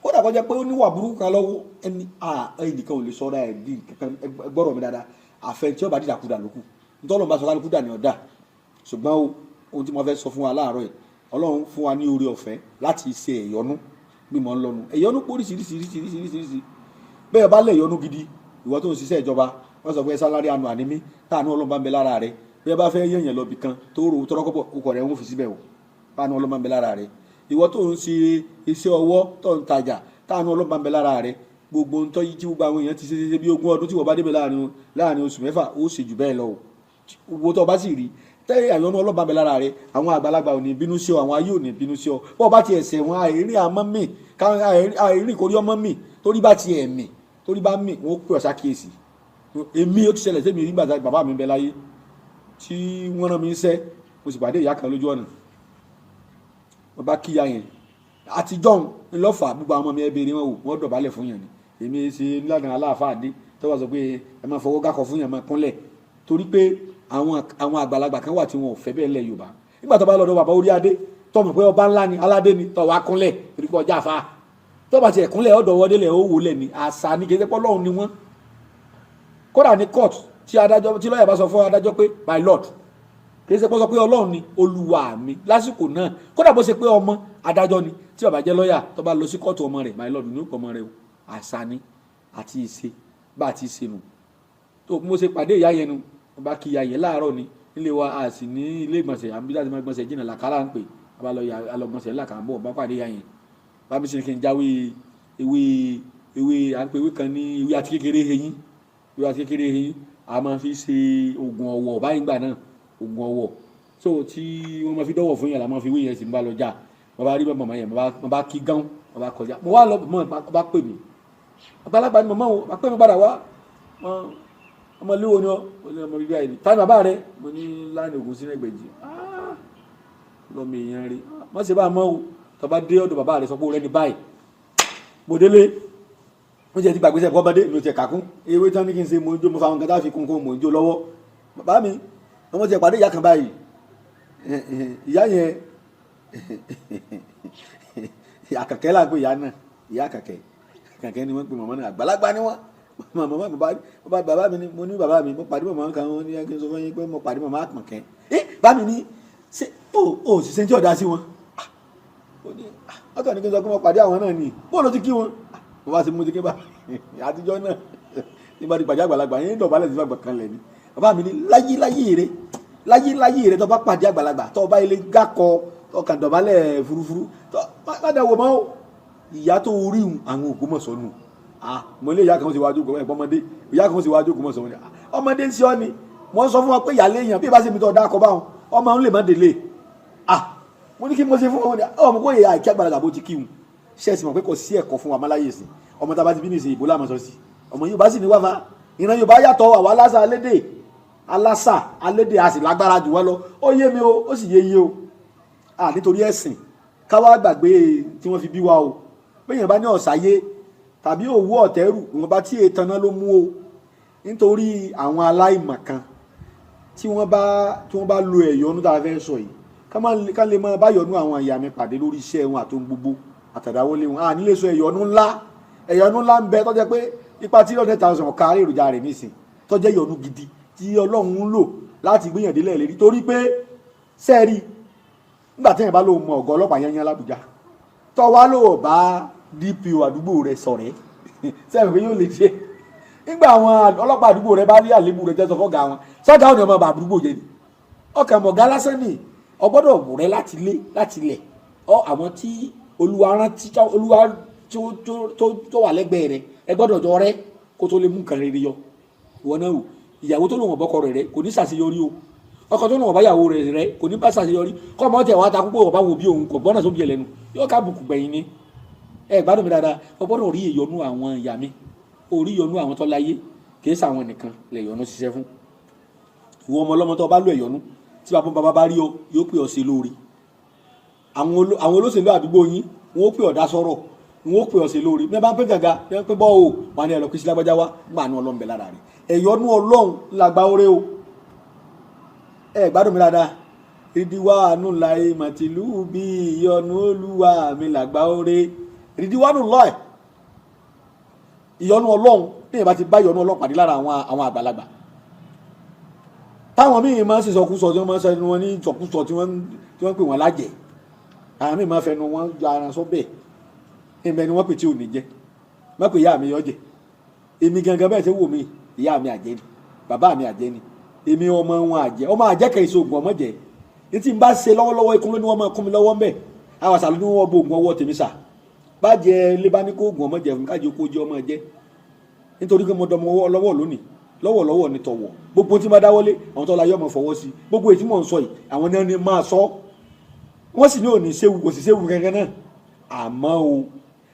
kódà kó jẹ́ pé ó níwà burúkú kan lọ́wọ́, ẹni ẹnìkan ò lè sọ̀rọ̀ ẹ̀ di kankan. Gbọ́rọ̀ mi dáadáa, àfẹn tí ó bá dìdàkudà lókù, nítorí Ọlọ́run bá sọ kálukú dà ní ọ̀dà. Ṣùgbọ́n o, ohun tí mo fẹ́ sọ fún wa láàárọ̀ yìí, Ọlọ́run fún wa ní oore ọ̀fẹ́ láti ṣe ẹ̀yọ́nú bí mo ń lọ́nu. Ẹ̀yọ́nú pé oríṣiríṣiríṣiríṣiríṣi. Bẹ́ẹ̀ bá lẹ̀ yọ́nú gidi, ìwọ tó ń ṣiṣẹ́ ìjọba, wọ́n sọ pé salary annual àní mí, táànú Ọlọ́run bá ń bẹ lára rẹ, bí ẹ bá fẹ́ yẹ̀yàn lọ bì kan tó rò tọrọkọ́bọ̀, okọ̀ rẹ̀ ń fi síbẹ̀ o, táànú Ọlọ́run bá ń bẹ lára rẹ. Ìwọ tó ń ṣe iṣẹ́ ọwọ́, tó ń tajà, táànú Ọlọ́run bá ń bẹ lára rẹ, gbogbo ń tọ́ yí tí gbogbo àwọn èèyàn ti ṣe ṣe bí 20 ọdún, tí wọ́n bá débẹ̀ láàrin oṣù 6, ó ṣe jù bẹ́ẹ̀ lọ o. Owó tó bá sì rí tẹ́, àyọ̀nú Ọlọ́run bá ń bẹ lára rẹ, àwọn àgbàlagbà ò ní bínú sí ọ, àwọn ayé ò ní bínú sí ọ. Bọ́ ọ bá ti ẹ̀sẹ̀ wọn, àìrí àmọ́ mì, àìrí ìkórí ọmọ mì, torí bá ti ẹ̀mì, torí bá mì, wọ́n pè ọ́ sákìyèsí. Èmi, ó ti ṣẹlẹ̀ sẹ́mi nígbà tí bàbá mi ń bẹ láyé, tí wọ́n rán mi ń sẹ́, mo sì pàdé ìyá kan lójú ọ̀nà. Wọ́n bá kíya yẹn àtijọ́ ńlọ́fà, gbogbo àwọn ọmọ mi, ẹ béèrè wọn wò, wọ́n dọ̀bálẹ̀ fún yẹn ni. Èmi ṣe nílànà aláàfáà dé tó wà sọ pé ẹ máa fọwọ́ gákọ̀ fún yẹn, máa kúnlẹ̀, torí pé àwọn àgbàlagbà kan wà tí wọn ò fẹ́ bẹ́ẹ̀ lẹ̀ Yorùbá. Nígbà tó bá lọ́dọ̀ bàbá orí adé, tó mọ̀ pé ọba ńlá ni, aládé ni, tó wá kúnlẹ̀ torí pé ọjà fa, tó bá tiẹ̀ kúnlẹ̀ ọ̀dọ̀ wọlé lẹ̀, ó wọlé ni. Àṣà ni, kì í ṣe pé Ọlọ́run ni wọ́n. Kódà ní court, tí adájọ́, tí lọ́ọ̀yà bá sọ fún adájọ́ pé "My lord", kì í ṣe pé ó sọ pé Ọlọ́run ni olúwa mi lásìkò náà. Kódà bó ṣe pé ọmọ adájọ́ ni, tí bàbá jẹ́ lọ́ọ̀yà, tó bá lọ sí kóòtù, ọmọ rẹ̀, "My lord" ní òpó ọmọ rẹ̀ o. Àṣà ni àti ìṣe bá a ti ṣe nù. Tó mo ṣe pàdé ìyá yẹn nu, mo bá kí ìyá yẹn láàárọ̀ ni. Nílé wa, a sì ní ilé ìgbọ̀nsẹ̀, àbí láti máa gbọ̀nsẹ̀ jìnnà, làkàrà ń pè a bá lọ yà a lọ gbọ̀nsẹ̀ ńlá kà ń bọ̀, bá pàdé ìyá yẹn, bá mi sì ní kí n jáwé ewé ewé, à ń pè ewé kan ní ewé àti kékeré eyín. Ewé àti kékeré eyín, a máa fi ṣe oògùn ọ̀wọ̀ báyìí gbà náà, oògùn ọ̀wọ̀ so tí wọ́n máa fi dọ́wọ̀ fún yẹn la máa fi wé yẹn sì ń bá lọ jà. Mo bá rí màmá yẹn, mo bá kí gán, mo bá kọjá, mo wá lọ, mo bá pè mí. Àgbàlagbà ni màmá o, bá pè mí padà wá. Ọmọ ilé wo ni ọ? Mo ní ọmọ bíbí àìní. Tani bàbá rẹ? Mo ní láàrin ògùn sínú ẹgbẹ̀jì lọ́mọ èèyàn rí. Má ṣe bá a mọ́ o, tó bá dé ọ̀dọ̀ bàbá rẹ, sọ pé o rẹ ní báyìí. Mo délé, mo jẹ́ ti gbàgbé sẹ́kọ̀ọ́ bá dé, mi ò tiẹ̀ kàkún ewé tán ní kí n ṣe. Mo ń jó, mo fa àwọn nǹkan tá a fi kún kún, mo ń jó lọ́wọ́. Bàbá mi, ọmọ tiẹ̀ pàdé ìyá kan báyìí. Ìyá yẹn, Àkàkẹ́ là ń pè ìyá náà. Ìyá Àkàkẹ́, Àkàkẹ́ ni wọ́n pe màmá náà. Àgbàlagbà ni wọ́n. Màmá bàbá bàbá mi ni. Mo ní bàbá mi, mo pàdé màmá kan, wọ́n ní kí n sọ fún yín pé mo pàdé màmá Àkànkẹ́. Ẹ bá mi ní ṣé o sì ṣe ń tí ọ̀dà sí wọn. Ó ní ọkàn ní kí n sọ pé mo pàdé àwọn náà ni. Bóòlù ti kí wọn, mo bá ti mú ti ké bá àtijọ́ náà ní bá ti pàdé àgbàlagbà yín, dọ̀bálẹ̀ sí àgbà kan lẹ̀ ni. Bàbá mi ní láyé láyé rẹ, láyé láyé rẹ, tó bá pàdé àgbàlagbà, tó bá ilé gákọ, tó kàn dọ̀bálẹ̀ furufuru, tó má dà wò mọ́ o. Ìyá tó rí àwọn Ògbómọ̀ṣọ́ nù. Ah, mo lé ìyá kan sì wájú ẹ̀gbọ́n ọmọdé, ìyá kan sì wájú Ògbómọ̀ṣọ́ ni ọmọdé ń ṣe ọ́ ni. Wọ́n sọ fún wọn pé ìyá léèyàn bí ìbá ṣe mi tó dákọ̀ báwọn ọmọ ń lè má délé. Ah, mo ní kí mo ṣe fún wọn ọmọ kó yẹ àìkí àgbàlagbà bó ti kí wọn. Ṣe é sì mọ̀ pé kò sí ẹ̀kọ́ fún wa máláyè sí? Ọmọ tá a bá ti bí ní ìsìn, ìbò láàmú sọ sí ọmọ Yorùbá sì ní wáfa. Ìran Yorùbá yàtọ̀, àwa aláṣà alédè, aláṣà alédè, a sì lágbára jù wọ́n lọ. Ó yé mi o, ó sì yé yé o. À nítorí ẹ̀sìn káwá gbàgbé tí wọ́n fi bí wa o. Bẹ́ẹ̀ bá ní ọ̀sáyé tàbí òwú ọ̀tẹ́rù, ìwọ̀nba tí ètànná ló mú o. Nítorí àwọn aláìmọ̀kan tí wọ́n bá lo ẹ̀yọ́nú tá a fẹ́ sọ yìí, ká lè máa báyọ̀nú àwọn ìyá mi pàdé lórí iṣẹ́ wọn àti ohun gbogbo àtàdáwọlé wọn. À nílé sọ ẹ̀yọ́nú ńlá. Ẹ̀yọ́nú ńlá ń bẹ tó jẹ́ pé ipa 300,000 ọ̀ka èròjà rẹ̀ nísìn, tó jẹ́ ẹ̀yọ́nú gidi tí Ọlọ́run ń lò láti gbìyànjú lẹ̀ lérí, torí pé sẹ́ẹ̀rí Nígbà tí èèyàn bá lóun mọ ọ̀gá ọlọ́pàá yẹn l'Ábùjá, tọ́ wá lóò bá DPO àdúgbò rẹ̀ sọ̀rẹ́, sẹ́yìn pé yóò lè ṣe. Nígbà àwọn ọlọ́pàá àdúgbò rẹ̀ bá rí àlébù rẹ̀ tẹ́sán fọ́gà wọn, sọ́gà ò ní ọmọ àdúgbò jẹ ni. Ọkàn mọ̀gá lásán ni ọgbọ́dọ̀ wù rẹ láti lé láti lẹ̀ ọ. Àwọn tí Olúwa rántí, Olúwa tó wà lẹ́gbẹ̀ẹ́ rẹ, ẹ gbọ́dọ̀ jọ rẹ kó tó lè mú nǹkan rere yọ. Ìwọ náà wò, ìyàwó tó lòun ọ̀bọ́kọ rẹ̀ rẹ kò ní ṣàṣeyọrí o. Ọkọ tó lòun ọ̀bá ìyàwó rẹ̀ rẹ kò ní bá ṣàṣeyọrí. Kọ́ ọmọ tẹ̀ wá ta púpọ̀ ọ̀bá wo bí òun kò gbọ́nà sóbi ẹlẹ́nu yóò ká bùkù gbẹ̀yìn ni. Ẹ gbádùn mi dáadáa. Ọ gbọ́dọ̀ rí ìyọnu àwọn ìyá mi, orí ìyọnu àwọn tó láyé. Kì í sàwọn nìkan lè yọnu ṣiṣẹ́ fún. Ìwọ ọmọ ọlọ́mọ tó bá lò ẹ̀yọnu, tí bàbá bàbá bá rí ọ, yóò pè ọ sí lóore. Àwọn olóṣèlú àdúgbò yín, wọn ó pè ọ dá sọ̀rọ̀, wọn ó pè ọ sí lóore. Bí wọn bá ń pè gàgà, bí wọn pè bọ́ o, wọn ni ẹ lọ kí sí lágbájá wá gbà ní Ọlọ́run bẹ lára rẹ. Ẹ̀yọnu Ọlọ́run làgbà oore o. Ẹ gbádùn mi dáadáa. Rídíwáànù láì màtìlú bí ìyọnu Olúwa mi làgbà oore. Rídíwáànù lọ́ọ̀, ìyọnu Ọlọ́run. Bí èèyàn bá ti bá ìyọnu Ọlọ́run pàdé lára àwọn àgbàlagbà, táwọn míì máa ń ṣe sọkúsọ, tí wọ́n máa ń sọ ẹnu wọn ní sọkúsọ, tí wọ́n pè wọ́n lájẹ̀, àwọn míì máa ń fẹnu wọn jọ ara sọ bẹ́ẹ̀. Ẹ̀mẹ́ ni wọ́n pè tí ò ní jẹ́ má pè ìyá mi yọ jẹ. Èmi gangan bẹ́ẹ̀ ṣe wò mí, ìyá mi àjẹ́ ni, bàbá mi àjẹ́ ni, èmi ọmọ wọn àjẹ́. Ọmọ àjẹ́ kẹ́ èso ògùn ọmọ jẹ́. Ní tí n bá ṣe lọ́wọ́lọ́wọ́, ikú ló ní wọ́n máa kún mi lọ́wọ́ ńbẹ̀. Àwọn àṣà ló ní wọ́n bo ògùn ọwọ́ tèmi sà. Bàjẹ́ lé bá ní kó ògùn ọmọ jẹ fún káàjì kó jẹ́ ọmọ jẹ́, nítorí pé mo dọmọ lọ́wọ́ lónìí. Lọ́wọ́lọ́wọ́ ni tọ̀wọ̀. Gbogbo tí ma dáwọ́lé, àwọn tó la yọ ọmọ fọwọ́ sí. Gbogbo èyí tí mò ń sọ yìí, àwọn náà ni máa sọ. Wọ́n sì ní òní séwu, kò sì séwu kankan náà. Àmọ́ o,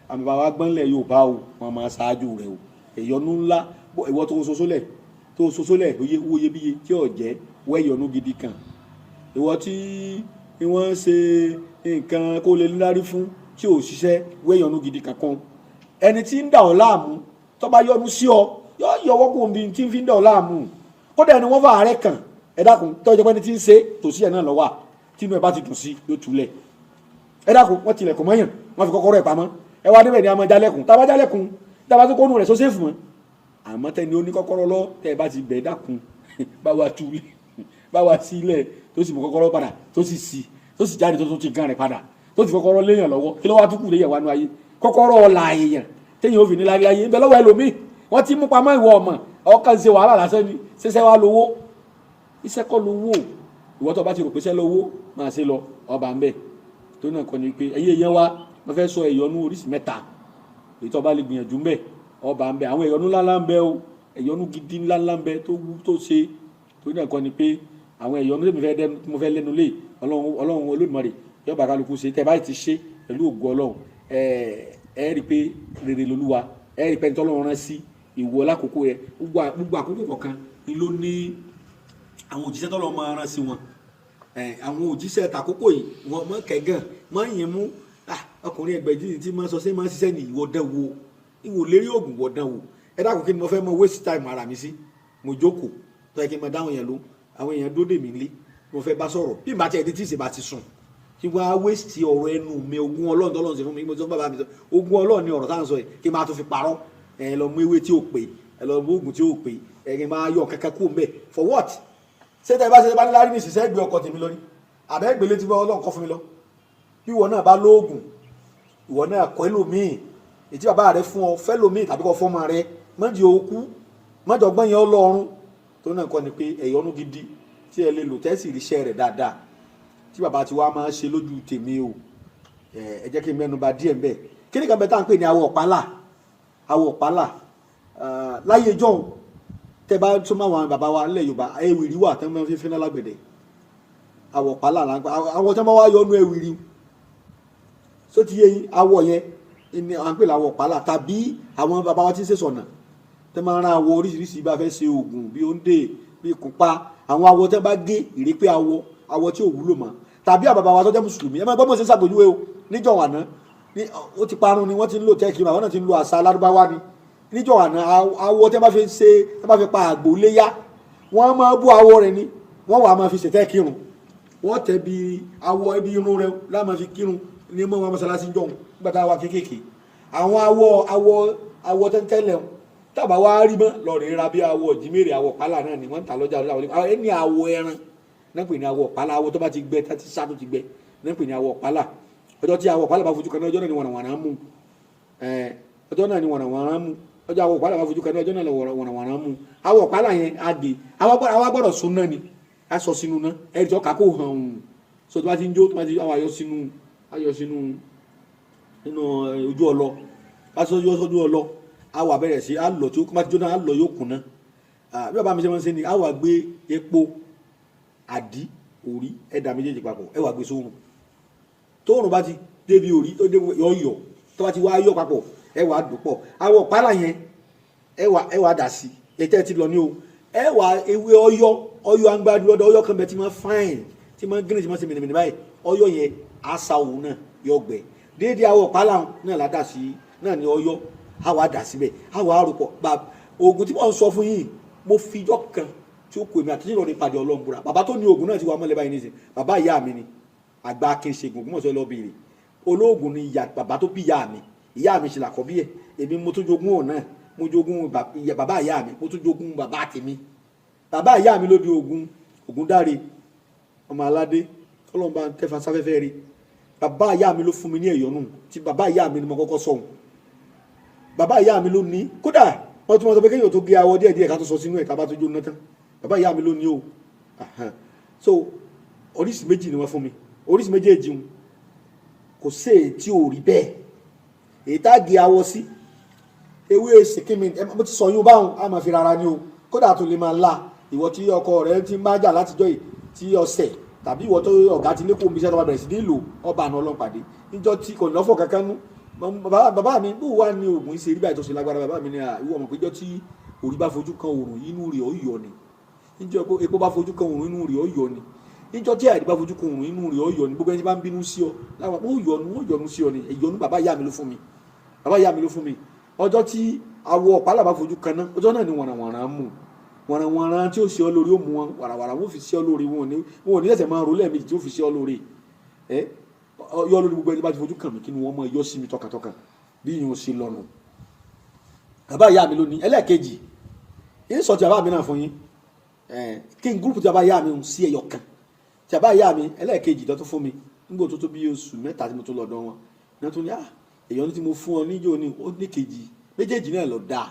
àmì bàbá gbọ́nlẹ̀ Yorùbá o, wọ́n máa ṣáájú rẹ̀ o. Ìyọnu ńlá, ìwọ tó soso lẹ̀, tó soso lẹ̀ owó iyebíye tí ò jẹ́ wẹ́yọ̀nù gidi kan. Ìwọ tí wọ́n ṣe nǹkan kó lè níláárí fún tí ò ṣiṣẹ́, wẹ́yọ̀nù gidi kankan. Ẹni tí ń dà ọ́ láàmú, tó bá yọnu sí ọ, yọ yọwọ́ kó omi tí ń fi ń dà ọ́ láàmú. Kódà ẹni wọ́n fà àárẹ̀ kàn, ẹ dákun, tọ́jú pé ẹni tí ń ṣe tòsí ẹ̀ náà lọ́wọ́, tí inú ẹ bá ti dùn sí, yóò túlẹ̀. Ẹ dákun, wọ́n tilẹ̀kùn mọ́yàn, wọ́n fi kọ́kọ́rọ́ ẹ̀ pamọ́. Ẹ wá débẹ̀ ní a máa jálẹ̀kùn. Tá a bá jálẹ̀kùn, tá a bá tó kónú rẹ̀ sọ́sẹ́fù mọ́. Àmọ́ tẹ́ni ó ní kọ́kọ́rọ́ lọ, tẹ́ ẹ bá ti bẹ̀, dákun, bá wa túlẹ̀, bá wa sílẹ̀, tó sì mú kọ́kọ́rọ́ padà, tó sì sí, tó sì jáde, tó tún ti gan rẹ̀ padà, tó sì kọ́kọ́rọ́ léèyàn lọ́wọ́, kí ló wá tún kù léèyàn wá nú ayé? Kọ́kọ́rọ́ ọ̀la èèyàn téèyàn ò fi ní láyé ń bẹ lọ́wọ́ ẹlòmíì, wọ́n ti mú pamọ́. Ìwọ ọmọ ọkàn ṣe wàhálà lásán ni. Ṣẹṣẹ wá lówó, iṣẹ́ kọ́ lówó. Ìwọ tó bá ti rò pé iṣẹ́ lówó, máa ṣe lọ, ọba ń bẹ. Tó náà kọ́ ni pé ẹyẹ yẹn wá, wọ́n fẹ́ sọ ẹ̀yọ́nú oríṣi mẹ́ta. Èyí tó bá lè gbìyànjú ń bẹ, ọba ń bẹ. Àwọn ẹ̀yọ́nú ńláńlá ń bẹ o, ẹ̀yọ́nú gidi ńláńlá ń bẹ tó wú tó ṣe. Tó náà kọ́ ni pé àwọn ẹ̀yọ́nú tí mo fẹ́ lẹ́nu lé, Ọlọ́run Olódùmarè yóò bá kálukú ṣe. Tẹ́ báyìí ti ṣe pẹ̀lú ògo Ọlọ́run, ẹ rí i pé rere lolúwa. Ẹ rí i pé ntọ́lọ́run rán sí ìwọ lákòókò yẹ. Gbogbo àkókò kọ̀ọ̀kan ni ló ní àwọn òjíṣẹ́ tọ́lọ́ máa rán sí wọn. Àwọn òjíṣẹ́ tàkókò yìí, wọn mọ kẹgàn mọ yín mú. Ọkùnrin ẹgbẹ̀jì tí máa sọ sí máa ṣiṣẹ́ ní ìwọ dán wo, ìwò lérí oògùn wọ dán wò. Ẹ dákun, kí ni mo fẹ́ mọ waste time ara mi sí? Mo jókòó tó yẹ kí n máa dáhùn yẹn ló, àwọn èèyàn dó dè mí lé, mo fẹ́ bá sọ̀rọ̀. Bí màá tiẹ̀ di tí ìsìn bá ti sùn, kí wọ́n á waste ọ̀rọ̀ ẹnu mi. Ogún Ọlọ́run tọ́lọ́run ṣe fún mi, mo sọ bàbá mi sọ, ogún Ọlọ́run ni ọ̀rọ̀ tá à ń sọ yìí, kí n máa tún fi parọ́. Ẹ lọ mú ewé tí ò pé, ẹ lọ mú oògùn tí ò pé, ẹ kí n máa yọ kankan kú mbẹ. For what? Ṣé tẹ bá ṣe bá ní lárí ní ìṣiṣẹ́ gbé ọkọ tèmi lọ ní àbẹ́ gbélé tí Ọlọ́run kọ́ fún mi lọ? Bí ìwọ náà bá lóògùn, ìwọ náà kọ́ ẹlòmíì. Ètí bàbá rẹ fún ọ fẹ́lòmíì tàbí kọ́ fọ́mọ rẹ, mọ́jì òkú, mọ́jọ gbọ́n yẹn ọlọ́run. Tó náà kọ́ ni pé ẹ̀yọ́nú gidi tí ẹ lè lò tẹ́sí ìríṣẹ́ rẹ̀ dáadáa tí bàbá tiwa máa ń ṣe lójú tèmi o, ẹ jẹ́ kí n mẹ́nu bà díẹ̀ ńbẹ̀. Kí ni kan bẹ tá à ń pè ní awọ ọ̀pálà? Awọ ọ̀pálà láyé jọ́hún, tẹ́ bá tún máa wọn bàbá wa nílẹ̀ Yorùbá, ewìrì wà tẹ́ máa fi fínná lágbẹ̀dẹ. Awọ ọ̀pálà là ń pa àwọn tẹ́ máa wá yọnu ewìrì só ti yé yín. Awọ yẹn ni à ń pè láwọ ọ̀pálà, tàbí àwọn bàbá wa tí ń ṣe sọ̀nà tẹ́ máa rán awọ oríṣiríṣi bá fẹ́ ṣe oògùn bí òǹdè, bí kùnpá, àwọn awọ tẹ́ bá gé ìrépé, awọ tí ò wúlò mọ́, tàbí àwọn bàbá wa tó jẹ́ mùsùlùmí. Ẹ máa gbọ́ mọ̀ sí ṣàpèjúwe o. Níjọ́ àná ní ó ti parun ni wọ́n ti ń lò tẹ́kì, àwọn náà ti ń lo àṣà alárúbáwá ni. Níjọ́ àná, awọ tẹ́ bá fi ṣe, tẹ́ bá fi pa àgbò léyà, wọ́n máa bú awọ rẹ̀ ni, wọ́n wà máa fi ṣètẹ́ kírun. Wọ́n tẹ̀ bí awọ ibi irun rẹ̀ láà máa fi kírun ní mọ́ wọn mọ́sálásí jọ̀hún nígbà tá a wà kéékèèké. Àwọn awọ tẹ́ntẹ́lẹ̀ tábà wá rí mọ́ lọ́ọ̀rẹ́ ra bí awọ jìmèrè, awọ pálá náà ni wọ́n ń ta lọ́jà lọ́jà. Ẹni awọ ẹran náà pè ní awọ pálá, awọ tó bá ti gbẹ, tá ti sá tó ti gbẹ. Ní pè ní awọ ọ̀pálà. Ọjọ́ tí awọ ọ̀pálà bá fojú kan náà, ọjọ́ náà ni wọ̀nàwọ̀nà mú. Ọjọ́ náà ni wọ̀nàwọ̀nà mú. Ọjọ́ awọ ọ̀pálà bá fojú kan náà, ọjọ́ náà ni wọ̀nàwọ̀nà mú. Awọ ọ̀pálà yẹn á gé, àwa gbọ́dọ̀ sun náà ni, á sọ sínú náà, ẹ̀rí tó kà kó hàn òun. So tó bá ti ń jó, tó bá ti àwọn ayọ̀ sínú, ayọ̀ sínú nínú ojú ọlọ, bá sọ ojú ọlọ, á wà bẹ̀rẹ̀ sí á lọ, tí ó bá ti jóná, á lọ, yóò kùnà. Bí bàbá mi ṣe máa ń ṣe ni, á wà gbé epo àdí òrí ẹ̀dà méjèèjì papọ̀, ẹ wà gbé sóòrùn. Tóòrùn bá ti débi òrí tó débi yọ yọ, tó bá ti wá yọ papọ̀, ẹ wà dùn pọ̀. Àwọn ọ̀pálà yẹn, ẹ wà dà sí ètò ẹ ti lọ ní o. Ẹ wà ewé ọyọ, ọyọ angbadu lọ́dọ̀ ọyọ kan bẹ tí máa fáìn, tí máa gírin, tí máa ṣe mìnìmìnì báyìí. Ọyọ yẹn àṣà òun náà yọ gbẹ déédéé. Àwọn ọ̀pálà náà là dà sí náà ní ọyọ, á wà dà síbẹ̀, á wà àròpọ̀. Bá oògùn tí wọ́n sọ fún yín, mo fi ijọ́ kan tí ó kó èmi àti ìrọ̀lẹ́ pàdé Ọlọ́run búra. Bàbá tó ní oògùn náà ti wà mọ́lẹ̀ báyìí nísìn. Bàbá ìyá mi ni àgbà akínṣègùn Ògbómọ̀ṣọ́, lọ bèèrè olóògùn ni ìyá bàbá tó bí ìyá mi. Ìyá mi ṣe làkọ́bí ẹ̀. Èmi mo tún jogún òun náà, mo jogún bàbá ìyá mi, mo tún jogún bàbá tèmi. Bàbá ìyá mi ló di oògùn Ògúndáre ọmọ aládé, Ọlọ́run bá ń tẹ́fà sáfẹ́fẹ́ rí. Bàbá ìyá mi ló fún mi ní ẹ̀yọ́nù tí bàbá ìyá mi ni mo kọ́kọ́ sọ̀hún. Bàbá ìyá mi ló ní, kódà wọ́n tún wọ́n sọ pé kéèyàn tó gé awọ díẹ̀ díẹ̀ ká tó sọ sínú ẹ̀ ká bá tó jóná tán. Bàbá ìyá mi ló ní o. So oríṣi méjì ni wọ́n fún mi. Oríṣi méjèèjì ń kò sí èyí tí ò rí bẹ́ẹ̀. Èyí tá a gé awọ sí, ewé sìkínmi, mo ti sọ yún báwọn, a máa fi rárá ni o. Kódà tó lè máa la ìwọ tí ọkọ rẹ ti ń bá jà látijọ́ yìí tí ọ̀sẹ̀, tàbí ìwọ tó ọ̀gá ti lékòó omi iṣẹ́ tó bá bẹ̀rẹ̀ sí ní lò, ọba àná ọlọ́pàdé níjọ́ tí kò lọ́fọ̀ kankan nú. Bàbá mi bó wà ní oògùn ìṣe rí báyìí tó ṣe lágbára. Bàbá mi ní ìwọ ọmọ péjọ tí òrí bá fojú kan òrùn, inú rẹ̀ ó yọ ni. Níjọ́ epo bá fojú kan òrùn, inú rẹ̀ ó yọ ni. Níjọ́ tí àìrí bá fojú kan òrùn, inú rẹ̀ ó yọ ni. Gbogbo ẹni tí bá ń bínú sí ọ láwọn ó yọnu, ó yọnu sí ọ ni. Ìyọnu bàbá ìyá mi ló fún mi, bàbá ìyá mi ló fún mi. Ọjọ́ tí awọ ọ̀pálà bá fojú kan náà, ọjọ́ náà ni wọ̀nàwọ̀nà mú. Wọ̀nàwọ̀nà tí ó ṣe ọ lórí ó mú wọn wàràwàrà, wọn ò fi ṣe ọ lórí. Wọn ò ní ẹsẹ̀ máa rò lẹ́ẹ̀mejì tí ó fi ṣe ọ lórí ẹ yọ lórí. Gbogbo ẹni bá ti fojú kàn mí, kí ni wọ́n máa yọ sí mi tọkàntọkàn bí yìí ń ṣe lọ́nu. Bàbá ìyá mi ló ní. Ẹlẹ́ẹ̀kejì yín, sọ ti bàbá mi náà fún yín, kí n group tí bàbá ìyá mi ń sí ẹyọ kan tí bàbá ìyá mi. Ẹlẹ́ẹ̀kejì tó tún fún mi nígbà tó tó bí oṣù 3 tí mo tó lọ́dọ̀ wọn ní wọ́n tún ní èèyàn tí mo fún ọ níjó ni ó ní kejì. Méjèèjì náà lọ dáa.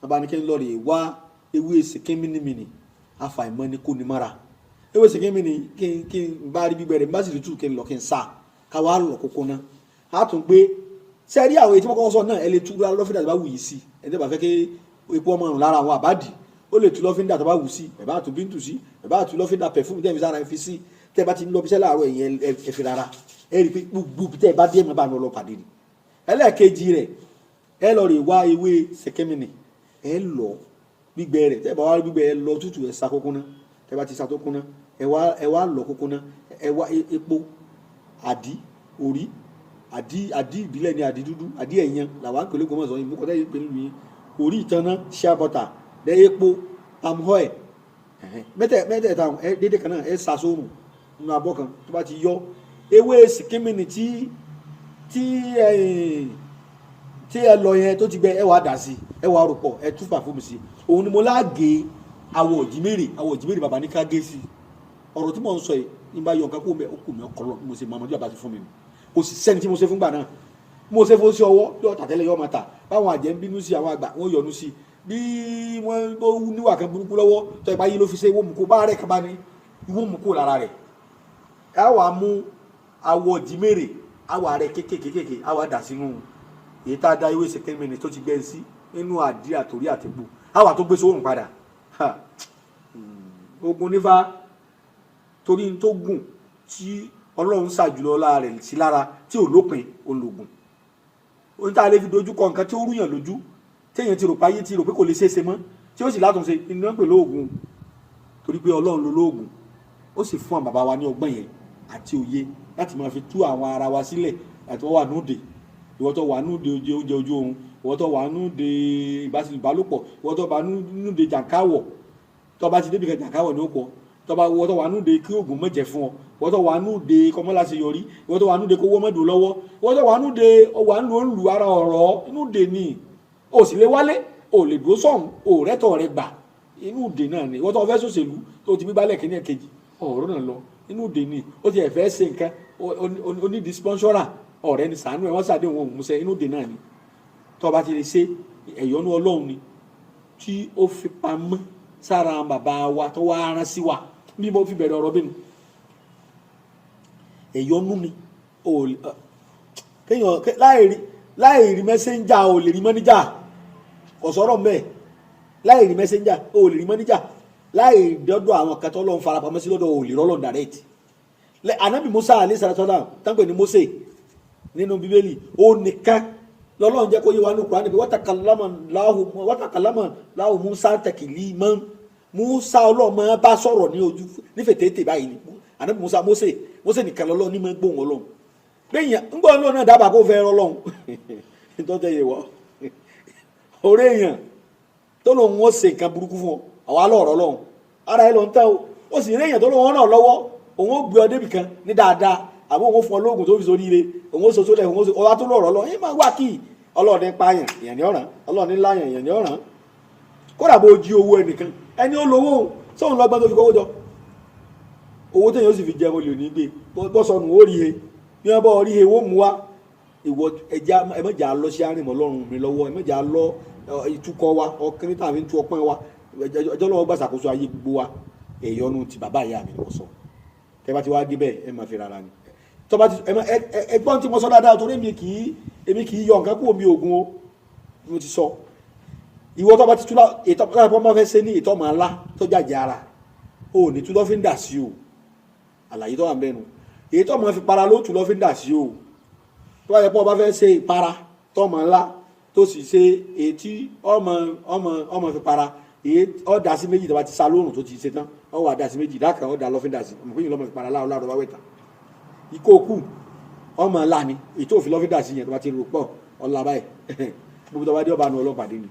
Bàbá ní kí n lọ rè wá ewé sìkínmínìmínì, àfàìmọ̀ ni kò ní mọ́ra ewé sìkínmínì, kí n bá rí gbígbẹ rẹ̀, bá sì rí tútù, kí n lọ kí n sá káwá lọ kókó náà. Á tún gbé sẹ́rí àwọn èyí tí wọ́n kọ́kọ́ sọ náà, ẹ lè tú lọ́fíńdà tó bá wù yìí sí. Ẹ tẹ́ bá fẹ́ kí epo ọmọ rùn lára àwọn àbádì, ó lè tú lọ́fíńdà tó bá wù sí, ẹ bá tú bíntù sí, ẹ bá tú lọ́fíńdà perfume tẹ́ fi sára, ẹ fi sí. Tẹ́ bá ti ń lọ bíṣẹ́ láàárọ̀, ẹ̀yìn ẹ fi rárá, ẹ rí i pé gbogbo tẹ́ ẹ bá dé, ẹ má bá mi lọ pàdé ni. Ẹlẹ́ẹ̀kejì rẹ̀, ẹ lọ rè wá ewé sẹkẹ́mìnì, ẹ lọ gbígbẹ rẹ̀. Tẹ́ bá wá gbígbẹ, ẹ lọ tútù, ẹ sa kókó ná. Tẹ́ bá ti sa tó kúnná, ẹ wá lọ kókó ná. Ẹ wá epo àdí òrí, àdí, àdí ìbílẹ̀ ni, àdí dúdú, àdí ẹ̀yàn làwọn àpèlé Ògbómọ̀ṣọ́ yìí mú kọ́tà yìí pẹ̀lú yín, orí ìtanná, shea butter dẹ, epo palm oil, mẹ́tẹ̀ẹ̀ta ẹ dédé kan náà, ẹ sà sórùn nínú abọ́ kan. Tó bá ti yọ ewé sìkínmìnì tí ẹ lọ yẹn tó ti gbẹ, ẹ wàá dà sí, ẹ wàá rò pọ̀, ẹ tú pàfọ́ọ̀mù sí. Òun ni mo láàgé awọ òjìmèrè, awọ òjìmèrè bàbá ní ká gé sí. Ọ̀rọ̀ tí mò ń sọ yìí, ní bá yọ nǹkan kó mẹ, ó kù mí ọkọlọ. Bí mo ṣe mọ ọmọdé bàbá ti fún mi nù, kò sì sẹ́ni tí mo ṣe fúngbà náà. Mo ṣe fún sí ọwọ́ yóò tàtẹ́lẹ̀, yóò máa tà. Báwọn àjẹ́ ń bínú sí, àwọn àgbà wọ́n yọnu sí. Bí wọ́n tó níwà kan burúkú lọ́wọ́ tó ipa yìí ló fi ṣe ìwọ mú kó bá rẹ̀ kaba ní ìwọ mú kó lára rẹ̀. Ẹ wàá mú awọ jìmèrè, awọ rẹ̀ kékèké, á wà dà sínú èyí tá a da ewé sẹkẹ́mìnì tó ti gbẹ sí nínú àdí àtòrí àtẹ̀gbò, á wà tó gbé sóòrùn padà. Ogun nífa torí n tó gùn tí Ọlọ́run ṣàjùlọ ọlá rẹ̀ sí lára tí ò lópin ológun, ohun tá a lè fi dojú kọ nǹkan tí ó rúyàn lójú, téèyàn ti rò páyé ti rò pé kò lè ṣeéṣe mọ́, tí ó sì látúnṣe iná pè lóògùn, torí pé Ọlọ́run ló lóògùn. Ó sì fún àwọn bàbá wa ní ọgbọ́n yẹn àti òye láti máa fi tú àwọn ara wa sílẹ̀ àti wọ́n wà núdè. Ìwọ tó wà núdè oúnjẹ ojú oorun, ìwọ tó wà núdè ìbálòpọ̀, ìwọ tó wà núdè jàǹkáwọ̀, tó bá ti débi kan jàǹkáwọ̀ ní ó pọ̀, tó bá ìwọ tó wà núdè kí oògùn mọ̀jẹ̀ fún ọ, ìwọ tó wà núdè kọmọlá ṣe yọrí, ìwọ tó wà núdè kówó mọ́dù lọ́wọ́, ìwọ tó wà núdè ọwà ń lò ń lu ara ọ̀rọ̀ inú dè ní o sì lè wálé, o lè dúró sọ̀hún, o rẹ́tọ̀ rẹ gbà, inú dè náà ni. Ìwọ tó fẹ́ sòṣèlú tó ti gbígbálẹ̀ kíní ẹ̀kejì ọ̀rọ̀ náà lọ, inú dè ní. Ó ti ẹ̀ fẹ́ ṣe nǹkan Onídìí sponsora ọ̀rẹ́ ni sànú ẹ̀, wọ́n sàdéhùn òun musẹ̀ inú dè náà ni. Tó bá ti lè ṣe, ẹ̀yọ́nú Ọlọ́run ni tí ó fi pamọ́ sára bàbá wa tó wá rán sí wa. Bí mo fi bẹ̀rẹ̀ ọ̀rọ̀ bínú, ẹ̀yọ́nú ni kéèyàn láì rí messenger, ò lè rí manager. Kò sọ̀rọ̀ mbẹ́. Láì rí messenger, ò lè rí manager. Láì dọ́dọ̀ àwọn kan tó lọ́n farapamọ́ sí lọ́dọ̀, ò lè rọ́lọ́ direct. Anabi Musa alayhi salatu wasalam, táǹpẹ̀ ní Mose nínú Bíbélì, ó nìkan lọ́lọ́run jẹ́ kó yé wa ní Kùránì pé وتكلم الله موسى تكليما. Musa, Ọlọ́run máa bá sọ̀rọ̀ ní ojú nífẹ̀ẹ́ tètè báyìí ni. Anabi Musa, Mose nìkan lọ́lọ́run ní máa gbóhùn Ọlọ́run. Bẹ́yìn ńgbọ́n Ọlọ́run náà dábàá kó fẹ́ rọ́lọ́run tọ́tẹ̀ yẹ wọ́ orí èèyàn tó lòun ó ṣe nǹkan burúkú fún ọ, àwa lọ́ọ̀rọ̀ lọ́hùn ara ẹ lọ ń tẹ́ o. Ó sì rí èèyàn tó lòun ràn lọ́wọ́, òun ó gbé ọ débì kan ní dáadáa, àbí òun ó fún ọ lóògùn tó fi sórí ire, òun ó soso lẹ̀, òun ó so ọba tó lọ́ọ̀rọ̀ lọ yín máa wá kí Ọlọ́ọ̀ni pààyàn, èèyàn ní ọ̀ràn, Ọlọ́ọ̀ni láyàn, èèyàn ní ọ̀ràn. Kódà bó jí owó ẹnìkan, ẹni ó lówó sóun lọ́gbọ́n tó fi kówó jọ, owó téèyàn ó sì fi jẹun olè ní gbé bọ́ sọnù, ó rí he bí wọ́n bọ́ rí he, wọ́n mú wa. Ìwọ ẹja, ẹ mọ̀jà lọ sí arìnmọ́ lọ́rùn mi lọ́wọ́, ẹ mọ̀jà lọ ìtukọ̀ wa ọkùnrin tàbí tú ọpọ́n wa. Ẹjọ́ lọ́wọ́ gbàsàkóso ayé gbogbo wa. Ẹ̀yọ́nú ti bàbá ìyá mi ni mo sọ. Tẹ́ bá ti wá dé bẹ́ẹ̀, ẹ máa fi rárá ni tọ́ba ti ẹ gbọ́n tí mo sọ dáadáa, torí èmi kì í yọ nǹkan kúrò mi ògùn o. Mo ti sọ, ìwọ tọ́ba ti túlọ̀ ètò ọ̀pọ̀ máa fẹ́ ṣe ní ètò ọmọ ńlá tó jàjẹ́ ara o ní tú lọ́fíńdà sí o. Àlàyé tó wà ń bẹ́nu, èyí tó máa fi para ló tú lọ́fíńdà sí o. Tó bá yẹ pé ọba fẹ́ ṣe ìpara tó ọmọ ńlá tó sì ṣe èyí tí ọmọ fi para, èyí ọ dà sí méjì. Tó bá ti sa lóòrùn tó ti ṣe tán, ọ wà dà sí méjì dákan, ọ dà lọ́fíńdà sí ọmọ kéyìn lọ́mọ fi para láàrọ̀ láàrọ̀ bá wẹ̀ tán. Ìkókù ọmọ ńlá ni èyí tó fi lọ́fíńdà sí yẹn. Tó bá ti rò pọ̀ ọ̀la báyìí, gbogbo tó bá dé ọba nu ọlọ́pàá ni.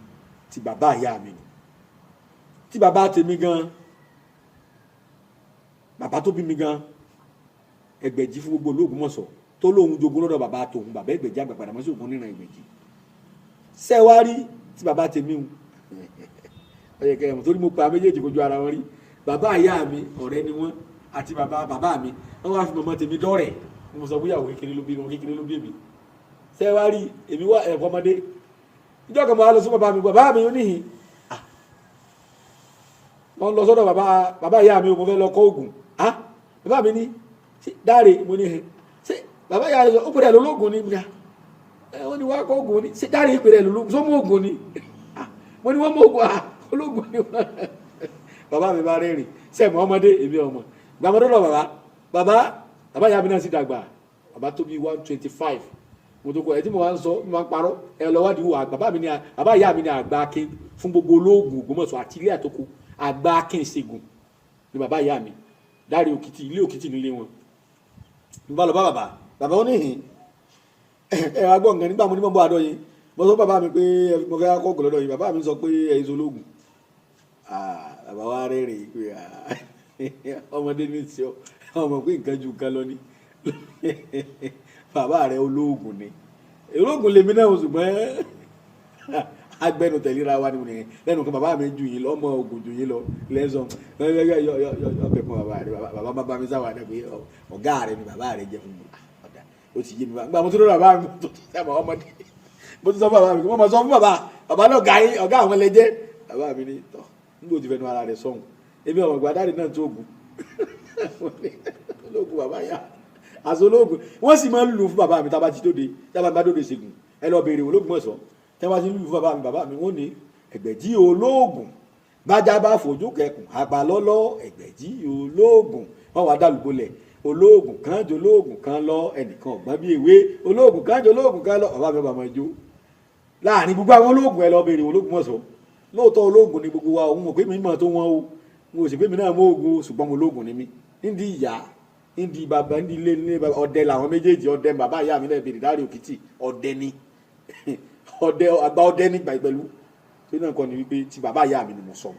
Ti bàbá ìyá mi ni, tí bàbá tèmi gan, bàbá tó bí mi gan, Ẹgbẹ̀jì fún gbogbo olóògùn tó lóun jogún lọ́dọ̀ bàbá tòun, bàbá Ẹgbẹ̀jì àgbàgbàdà mọ́sí ògùn níran Ẹgbẹ̀jì. Ṣé wá rí tí bàbá tèmi ń ọyẹ kẹrẹ mọ̀, torí mo pa méjèèjì kojú ara wọn rí. Bàbá ìyá mi, ọ̀rẹ́ ni wọ́n àti bàbá bàbá mi. Wọ́n wá fi mọ̀mọ́ tèmi dọ́rẹ̀. Mo sọ bóyá òun kékeré ló bí wọn, kékeré ló bí èmi. Ṣé wá rí, èmi wá ẹ̀kọ́ ọmọdé. Ìjọ kan mo wá lọ sí bàbá mi, bàbá mi ó níhìn wọ́n lọ sọ́dọ̀ bàbá bàbá ìyá mi, mo fẹ́ lọ kọ́ ògùn. Bàbá mi ní dáre. Mo ní ṣé bàbá ìyá rẹ sọ ó pèrè lólógùn ni? Ẹ wọ́n ní wàá kọ́ ògùn ni. Ṣé dáre pèrè lólógùn sọ mú ògùn ni? Mo ní wọ́n mú ògùn, ológun ni wọ́n. Bàbá mi bá rẹ́rìn sẹ́mi ọmọdé, èmi ọmọ gbàmọdé lọ. Bàbá ìyá mi náà sì dàgbà, bàbá tó bí 125. Mo tó kọ ẹ tí mo wá ń sọ, mo máa ń parọ́. Ẹ lọ wádìí wò. Bàbá mi ni, bàbá ìyá mi ni àgbà akin fún gbogbo olóògùn Ògbómọ̀ṣọ́ àti ilé àtòkù. Àgbà akin ṣègùn ni bàbá ìyá mi. Dáre Òkìtì, ilé Òkìtì nílé wọn. Mo bá lọ bá bàbá, bàbá ó níhìn ẹ wá gbọ́ nǹkan nígbà mo ní mọ̀ bọ́ àdọ́ yìí. Mo sọ bàbá mi pé mo fẹ́ kọ́ ògùn lọ́dọ̀ yìí. Bàbá mi sọ pé ẹ̀yin sọ ológun. Bàbá wa rẹ́rìn pé ọmọdé ní tí ọ ọmọ pé nǹkan ju nǹkan lọ ní bàbá rẹ, olóògùn ni, olóògùn lèmi náà, ṣùgbọ́n agbẹnu tẹ̀léra wa ni mo nìyẹn lẹ́nu kan. Bàbá mi ju yín lọ, ọmọ ogun ju yín lọ lẹ́sàn yọ bẹ̀ fún bàbá rẹ. Bàbá bàbá mi sáwà dẹ pé ọ̀gá rẹ ni bàbá rẹ jẹ́ fún mi. Ọ̀dà, ó ti yé mi. Gbà mo tún lọ́dọ̀ bàbá mi tó tún sábà ọmọdé, mo tún sọ fún bàbá mi, mo mọ̀ sọ fún bàbá bàbá náà, ọ̀gá àwọn ẹlẹ́jẹ́. Bàbá mi ní tọ́ nígbà tí fẹnu ara rẹ̀ sọ̀hún, èmi ọmọ ìgbà dáre náà tó oògùn olóògùn bàbá yá àti olóògùn. Wọ́n sì máa ń lù fún bàbá mi. Tábà ti dóde, tábà bá dóde ṣègùn, ẹ lọ béèrè ológun mọ̀sán. Tí wọ́n bá ti ń lù fún bàbá mi, bàbá mi wọ́n ní Ẹgbẹ̀jì olóògùn, bájá bá fojú kẹkùn àgbàlọ́lọ́, Ẹgbẹ̀jì olóògùn. Wọ́n wá dàlúbọ̀lẹ̀, olóògùn kan jọ olóògùn kan lọ, ẹnìkan ọ̀gbọ́n bí ewé, olóògùn kan jọ olóògùn kan lọ. Bàbá mi bàbá máa jó láàrin gbogbo àwọn olóògùn. Ẹ lọ béèrè ológun mọ̀sán. Lóòótọ́ olóògùn ni gbogbo wa. Òun mọ̀ pé mi mọ̀ tó wọn o, mo sì pé mi náà mọ oògùn o, ṣùgbọ́n mo olóògùn ni mí. Nídìí ìyá, nídìí bàbá, nídìí ilé ní bàbá, ọdẹ làwọn méjèèjì. Ọdẹ bàbá ìyá mi náà, béèrè dáre Òkìtì, ọdẹ ni, ọdẹ àgbà, ọdẹ nígbà pẹ̀lú tó náà kọ́ ni wípé ti bàbá ìyá mi ni mo sọ.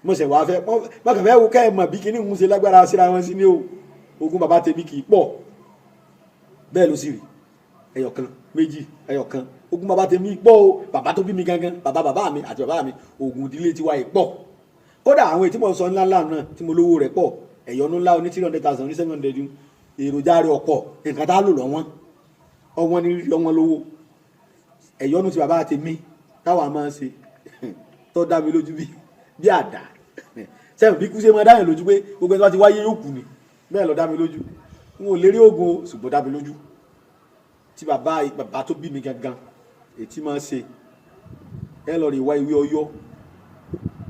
Mo sì wá fẹ́ mo kàn fẹ́ wo kẹ́ ẹ mọ̀ bí kíní ń ṣe lágbára síra wọn sí ní o. Ogun bàbá tèmi kì í pọ̀, bẹ́ẹ̀ ló sì rí. Ẹyọkan, méjì, ẹyọkan. Ogun bàbá tèmi pọ̀ o. Bàbá tó bí mi gangan, bàbá bàbá mi àti bàbá mi, ogun ìdílé tiwa yìí pọ̀. Kódà àwọn èyí tí mo sọ ńlá ńlá náà tí mo lówó rẹ̀ pọ̀, ẹ̀yọ́nú ńlá oní 300,000, oní 700. Èròjà rẹ̀ ọ̀pọ̀, nǹkan tá a lò lọ́wọ́n ọwọ́n ní rí ọwọ́n lówó. Ẹ̀yọ́nú ti bàbá tèmi táwa máa ń ṣe tó dá mi lójú bí àdá sẹ́yìn bí kú ṣe máa dáyàn lójú pé gbogbo ẹni tó bá ti wáyé yóò kú ni, bẹ́ẹ̀ lọ dá mi lójú. N ò lérí oògùn o, ṣùgbọ́n dá mi lójú tí bàbá bàbá tó bí mi gangan ètí máa ṣe. Ẹ lọ rí wá ewé ọyọ́,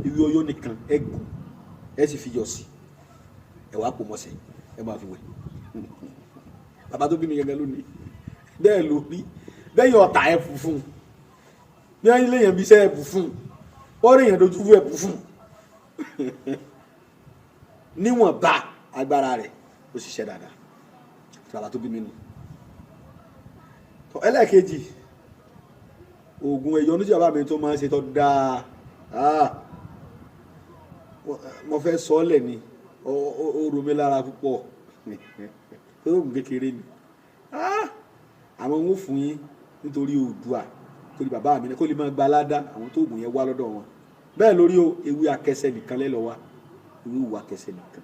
ewé ọyọ́ nìkan ẹ gùn, ẹ sì fi yọ̀ sí, ẹ wàá pò mọ́sẹ̀, ẹ máa fi wẹ̀. Bàbá tó bí mi gangan lónìí bẹ́ẹ̀ ló rí bẹ́ẹ̀ yọ ọ̀tá ẹ fún bí wọ́n lé yẹn bí iṣẹ́ ẹ bù fún wọ́n rí yẹn dojú ẹ bù fún níwọ̀nba agbára rẹ̀, ó ṣiṣẹ́ dáadáa. Tí bàbá tó bí mi nù. Ẹlẹ́ẹ̀kejì, oògùn ẹ̀yọ́nú tí bàbá mi tó máa ń ṣe tó dáa, mo fẹ́ sọ ọ́ lẹ̀ ni, ó ro mi lára púpọ̀ tó oògùn kékeré ni àwọn ń fún yín nítorí Oòduà, torí bàbá mi kó lè máa gba aládá àwọn tó oògùn yẹn wá lọ́dọ̀ wọn. Bẹ́ẹ̀ lórí o, ewé akẹsẹ̀ nìkan lẹ́lọ́ wa, ewé òwú akẹsẹ̀ nìkan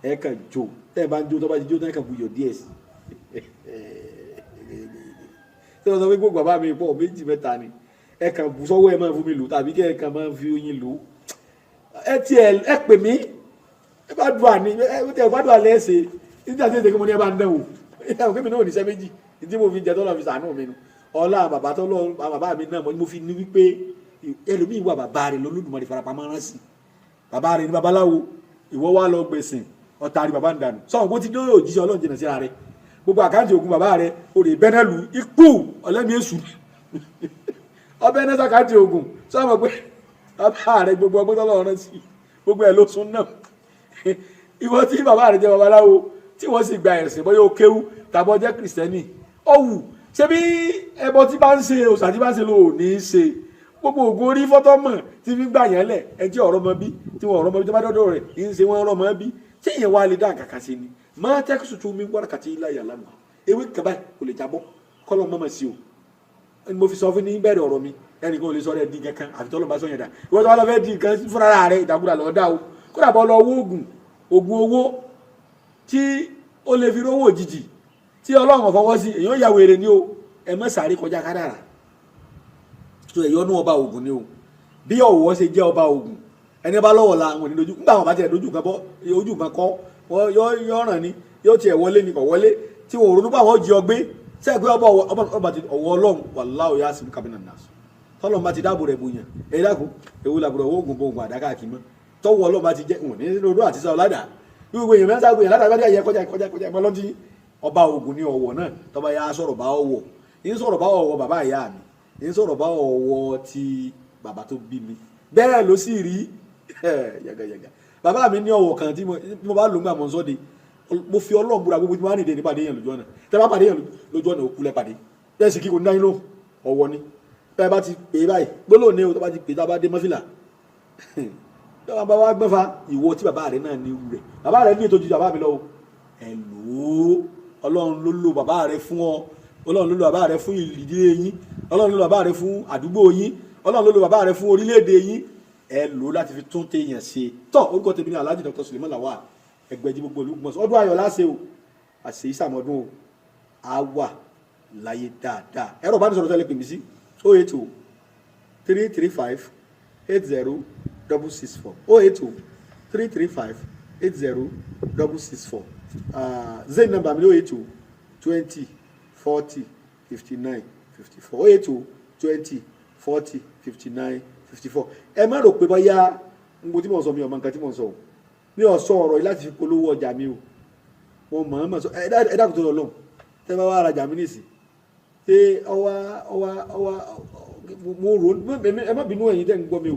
ẹ kàn jó. Tẹ́ ẹ bá ń jó, tó bá ti jó tẹ́ ẹ kàn buyọ̀ díẹ̀ sí. Tí wọ́n sọ pé gbogbo bàbá mi pọ̀ méjì mẹ́ta ni, ẹ kàn bù sọ́wọ́, ẹ máa fún mi lò tàbí kẹ́ ẹ kàn máa fi oyin lò. Ẹ tiẹ̀ ẹ pè mí, ẹ bá dùn àní, ẹ tiẹ̀ bá dùn àlẹ́ ẹ̀ṣẹ̀ nígbà tí èdè kí mo ní ẹ bá ń dẹ̀wò ẹ kò kí mi náà ò ní iṣẹ́ méjì tí mo fi jẹ tọ́lọ́ fi sànú mi nu. Ọlá bàbá tọ́lọ́ bàbá mi náà mo fi ní wípé ẹlòmíì wà, bàbá rẹ̀ lọ́lọ́dúnmọ́ni farapamọ́ rán sí bàbá rẹ̀ ní babaláwo. Ìwọ wá lọ gbèsìn ọ̀tàrí bàbá ń dànù sọ̀rọ̀ kó ti dé òjíṣẹ́ Ọlọ́run jìnnà síra rẹ̀. Gbogbo àkáǹtì ògùn bàbá rẹ̀ o lè bẹ́nẹ́lù ikú ọlẹ́mìí èṣù ọbẹ̀ náà sàkáǹtì ògùn sọ̀rọ̀ pé bàbá rẹ̀ gbogbo ọgbọ́n tọ́lọ́run rán sí gbogbo ẹ̀ ló sún náà. Ìwọ tí bàbá rẹ̀ jẹ́ babaláwo tí wọ́n sì gba ẹ̀sìn, bóyá o kéwú tàbí o jẹ́ kìrìsìtẹ́nì, ọ̀wù ṣé bí ẹbọ tí bá ń ṣe, òòṣà tí bá ń ṣe ló ò ní í ṣe. Gbogbo ògùn orí fọ́tọ́ mọ̀ tí fi gbà yẹn lẹ̀, ẹ tí ọ̀rọ̀ mọ bí tí wọ́n ọ̀rọ̀ mọ bí tó bá dọ́dọ̀ rẹ̀ ń ṣe wọ́n rọ̀ mọ́ bí tí ìyẹn wá lè dá nǹkan kan sí ni. Máa tẹ́kùsù tún mi wákàtí ilá ìyàlá mi ewé kaba kò lè jábọ́ kọ́lọ́ mọ́mọ́ sí o. Ni mo fi sọ fún ní bẹ̀rẹ̀ ọ̀rọ̀ mi, ẹnìkan ò lè sọ rẹ̀ di nǹkan kan àfi tọ́lọ́ bá sọ yẹn dà. Ìwọ́n tó wá lọ fẹ́ di nǹkan fúnra rẹ̀, ìdàkúdà lọ́ọ́ dá o. Kódà bọ́ lọ owó oògùn, oògùn owó tí ó lè fi rówó òjijì tí Ọlọ́run ò fọwọ́ sí, èèyàn ya wèrè ni o. Ẹ má sáré kọjá kádàrà tó. Ẹ̀yọ́nú ọba ògùn ni o. Bí Ọ̀wọ̀ ṣe jẹ́ ọba ògùn, ẹni bá lọ́wọ́ la àwọn onídojú nígbà wọn bá tiẹ̀ dojú kan bọ́ ojú kan kọ́ yọ ràn ní yóò tiẹ̀ wọlé ní kò wọlé tí wọn ò ronú pé àwọn jí ọ gbé sẹ́ẹ̀ pé ọba ọba ti ọwọ́ Ọlọ́run wallahu ya'simuka minan nas. Tọ́lọ́run bá ti dáàbò rẹ̀ bòyàn, èyí dákun ewu làbúrò owó oògùn bò oògùn àdá káàkiri mọ́. Tọ́wọ́ Ọlọ́run bá ti jẹ́ òun ní lóru àti sáà ládàá bí gbogbo èèyàn mẹ́ta gbogbo èèyàn ládàá bá dé àyẹ kọjá kọjá kọjá ẹ̀mọ́ lọ́tí. Ọba ògùn ní Ọ̀wọ̀ náà tọ́ba yà sọ̀rọ̀ bá Ọ̀wọ̀ yín, sọ̀rọ̀ bá Ọ̀wọ̀ bàbá ìyá mi yín, sọ̀rọ̀ bá Ọ̀wọ̀ ti bàbá tó bí mi. Bẹ́ẹ̀ ló sì rí yàgàyàgà. Bàbá mi ní Ọ̀wọ̀ kan tí mo bá lò ń gbà mọ́ sọ́de. Mo fi Ọlọ́run búra, gbogbo tí mo bá nìde ní pàdé yẹn lójú ọ̀nà, tẹ́ bá pàdé yẹn lójú ọ̀nà, òkú lẹ pàdé bẹ́ẹ̀ sì kí kò ní dáyín lóhùn. Ọ̀wọ̀ ni. Bẹ́ẹ̀ bá ti pè é báyìí gbólóhùn ní o, tó bá ti pè é, tá a bá dé mọ́fìlà tó bá wá gbẹ́fà. Ìwọ tí bàbá rẹ náà ní irú rẹ̀, bàbá rẹ ní ètò ju bàbá mi lọ o. Ẹ lò ó. Ọlọ́run ló lo bàbá rẹ fún ọ, Ọlọ́run ló lo bàbá rẹ fún ìdílé yín, Ọlọ́run ló lo bàbá rẹ fún àdúgbò yín, Ọlọ́run ló lo bàbá rẹ fún orílẹ̀-èdè yín. Ẹ lò ó láti fi tún téèyàn ṣe. Tọ́ orúkọ tèmi ní Alhaji Dr. Suleiman Lawal Ẹgbẹ́jí gbogbo olùgbọ̀nsọ. Ọdún ayọ̀ láṣẹ o, àṣẹ ìsàmọ́dún o, á wà láyé dáadáa. Ẹ̀rọ ìbánisọ̀rọ̀ tẹ́lẹ̀ pè mí sí 08033580664, 08033580664. Zain number mi 08020405954, 08020405954. Ẹ má rò pé bóyá n kò tí mò ń sọ, mi ò mọ nǹkan tí mò ń sọ o. Mi ò sọ ọ̀rọ̀ yìí láti fi polówó ọjà mi o. Mo mọ̀ ọ́n mọ̀ sọ. Ẹ dákun tó lọ lọ́hùn tẹ́ bá wà rajà mi nìsín ṣé ọwá ọwá ọwá. Mo rò, ẹ má bínú ẹ̀yin tẹ́ ń gbọ́ mi o,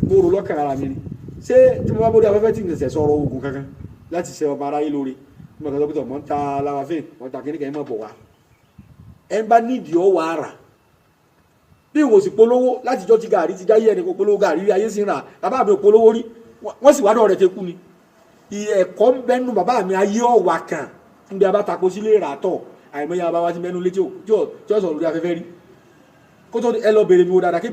mo rò lọ́kàn ara mi ni. Ṣé tí mo bá bóde afẹ́fẹ́ tí n ṣẹ̀ṣẹ̀ sọ̀rọ̀ oògùn kankan láti ṣe ọmọ aráyé lóore, mo kàn sọ pé tọ̀ mọ́ ń ta lawafẹ́, mọ́ ń ta kíníkà, ẹ̀ mọ̀ bọ̀ wá. Ẹ bá nídìí ọ wà á rà bí n ò sì polówó. Láti jọ́ tí gàrí ti dáyé, ẹni kò polówó gàrí rí, ayé sì ń rà. Bàbá mi ò polówó rí, wọ́n sì wá dọ̀ rẹ̀ tẹ́ kú ni. Ẹ̀kọ́ ń bẹ́nu bàbá mi ayé ọ̀wà kan níbi abátako sílé rà tọ̀. Àìmọye àbá wa ti mẹ́nu lé tí ó sọ̀rọ̀ lórí afẹ́fẹ́ rí kó tó ẹ lọ bèrè mi wò dáadáa kí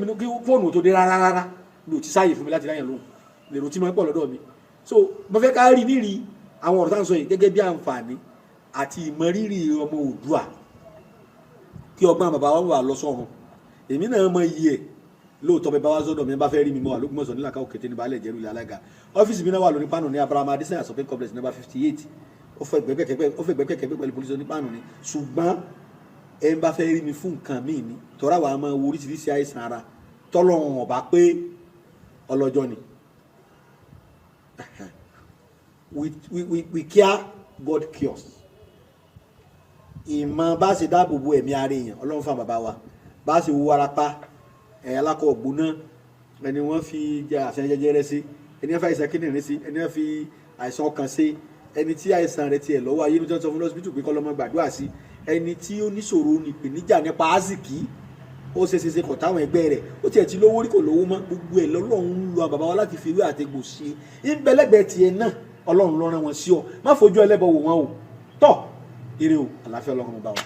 fóònù tó dé. Rárá rárá, mi ò ti sáàyè fún mi láti dáyàn lóhùn lèrò tí mo ń pọ̀ lọ́dọ̀ mi. So mo fẹ́ ká rí nírí àwọn ọ̀rọ̀ tá à ń sọ yìí gẹ́gẹ́ bí àǹfààní. Àti ìmọrírì ọmọ Oòduà, kí ọgbọ́n bàbá wa wà lọ sọ́run. Èmi náà mọ iye ẹ̀ lóòótọ́. Bẹ́ẹ̀ bá wá sọ́dọ̀ mi, bá fẹ́ rí mi, mọ́ wà lÓgbómọ̀ṣọ́, nílàkà òkété ní Baálẹ̀ Ìjẹ̀rú ilẹ̀ alága. Ọ́fíìsì mi náà wà lóní pánù ní Abraham Adesanya Shopping Complex, number 58. Ó fẹ́ gbẹ́gbẹ́kẹ́gbẹ́, ó fẹ́ gbẹ́gbẹ́kẹ́gbẹ́ pẹ̀lú polisi onípàánù ni. Ṣùgbọ́n ẹ ń bá fẹ́ rí mi fún nǹkan míì ni, tọ́ra wàá máa wo oríṣiríṣi àìsàn ara tọ́lọ́run ọ̀bá pé ọlọ́jọ́ ni. We care, God cures. Ìmọ̀ bá ṣe dáàbò bo ẹ̀mí ara èèyàn, Ọlọ́run fún bàbá wa, bá ṣe wo warapa ẹ̀ alákọ̀ gbóná, ẹni wọ́n fi àṣẹ jẹjẹrẹ sí, ẹni wọ́n fi àìsàn kíndìnrín sí, ẹni wọ́n fi àìsàn ọkàn sí, ẹni tí àìsàn rẹ̀ tiẹ̀ lọ́wọ́ ayé ní tí wọ́n sọ fún lọ́sibítù pé kó lọ máa gbàdúrà sí, ẹni tí ó níṣòro ní ìpèníjà nípa àsìkí, ó ṣe ṣe ṣe kọ̀ táwọn ẹgbẹ́ rẹ̀, ó tiẹ̀ ti lówó rí, kò lówó mọ́, gbogbo ẹ̀ lọ́lọ́run ń lo àwọn bàbá wa láti fi ewé àtegbò ṣe. Ìbẹ̀lẹ́gbẹ̀ẹ́ tiẹ̀ náà, Ọlọ́run ló rán wọn sí ọ. Má fojú ẹlẹ́bọ wò wọ́n o. Tọ́ ire o, àlàáfíà Ọlọ́run bá wa.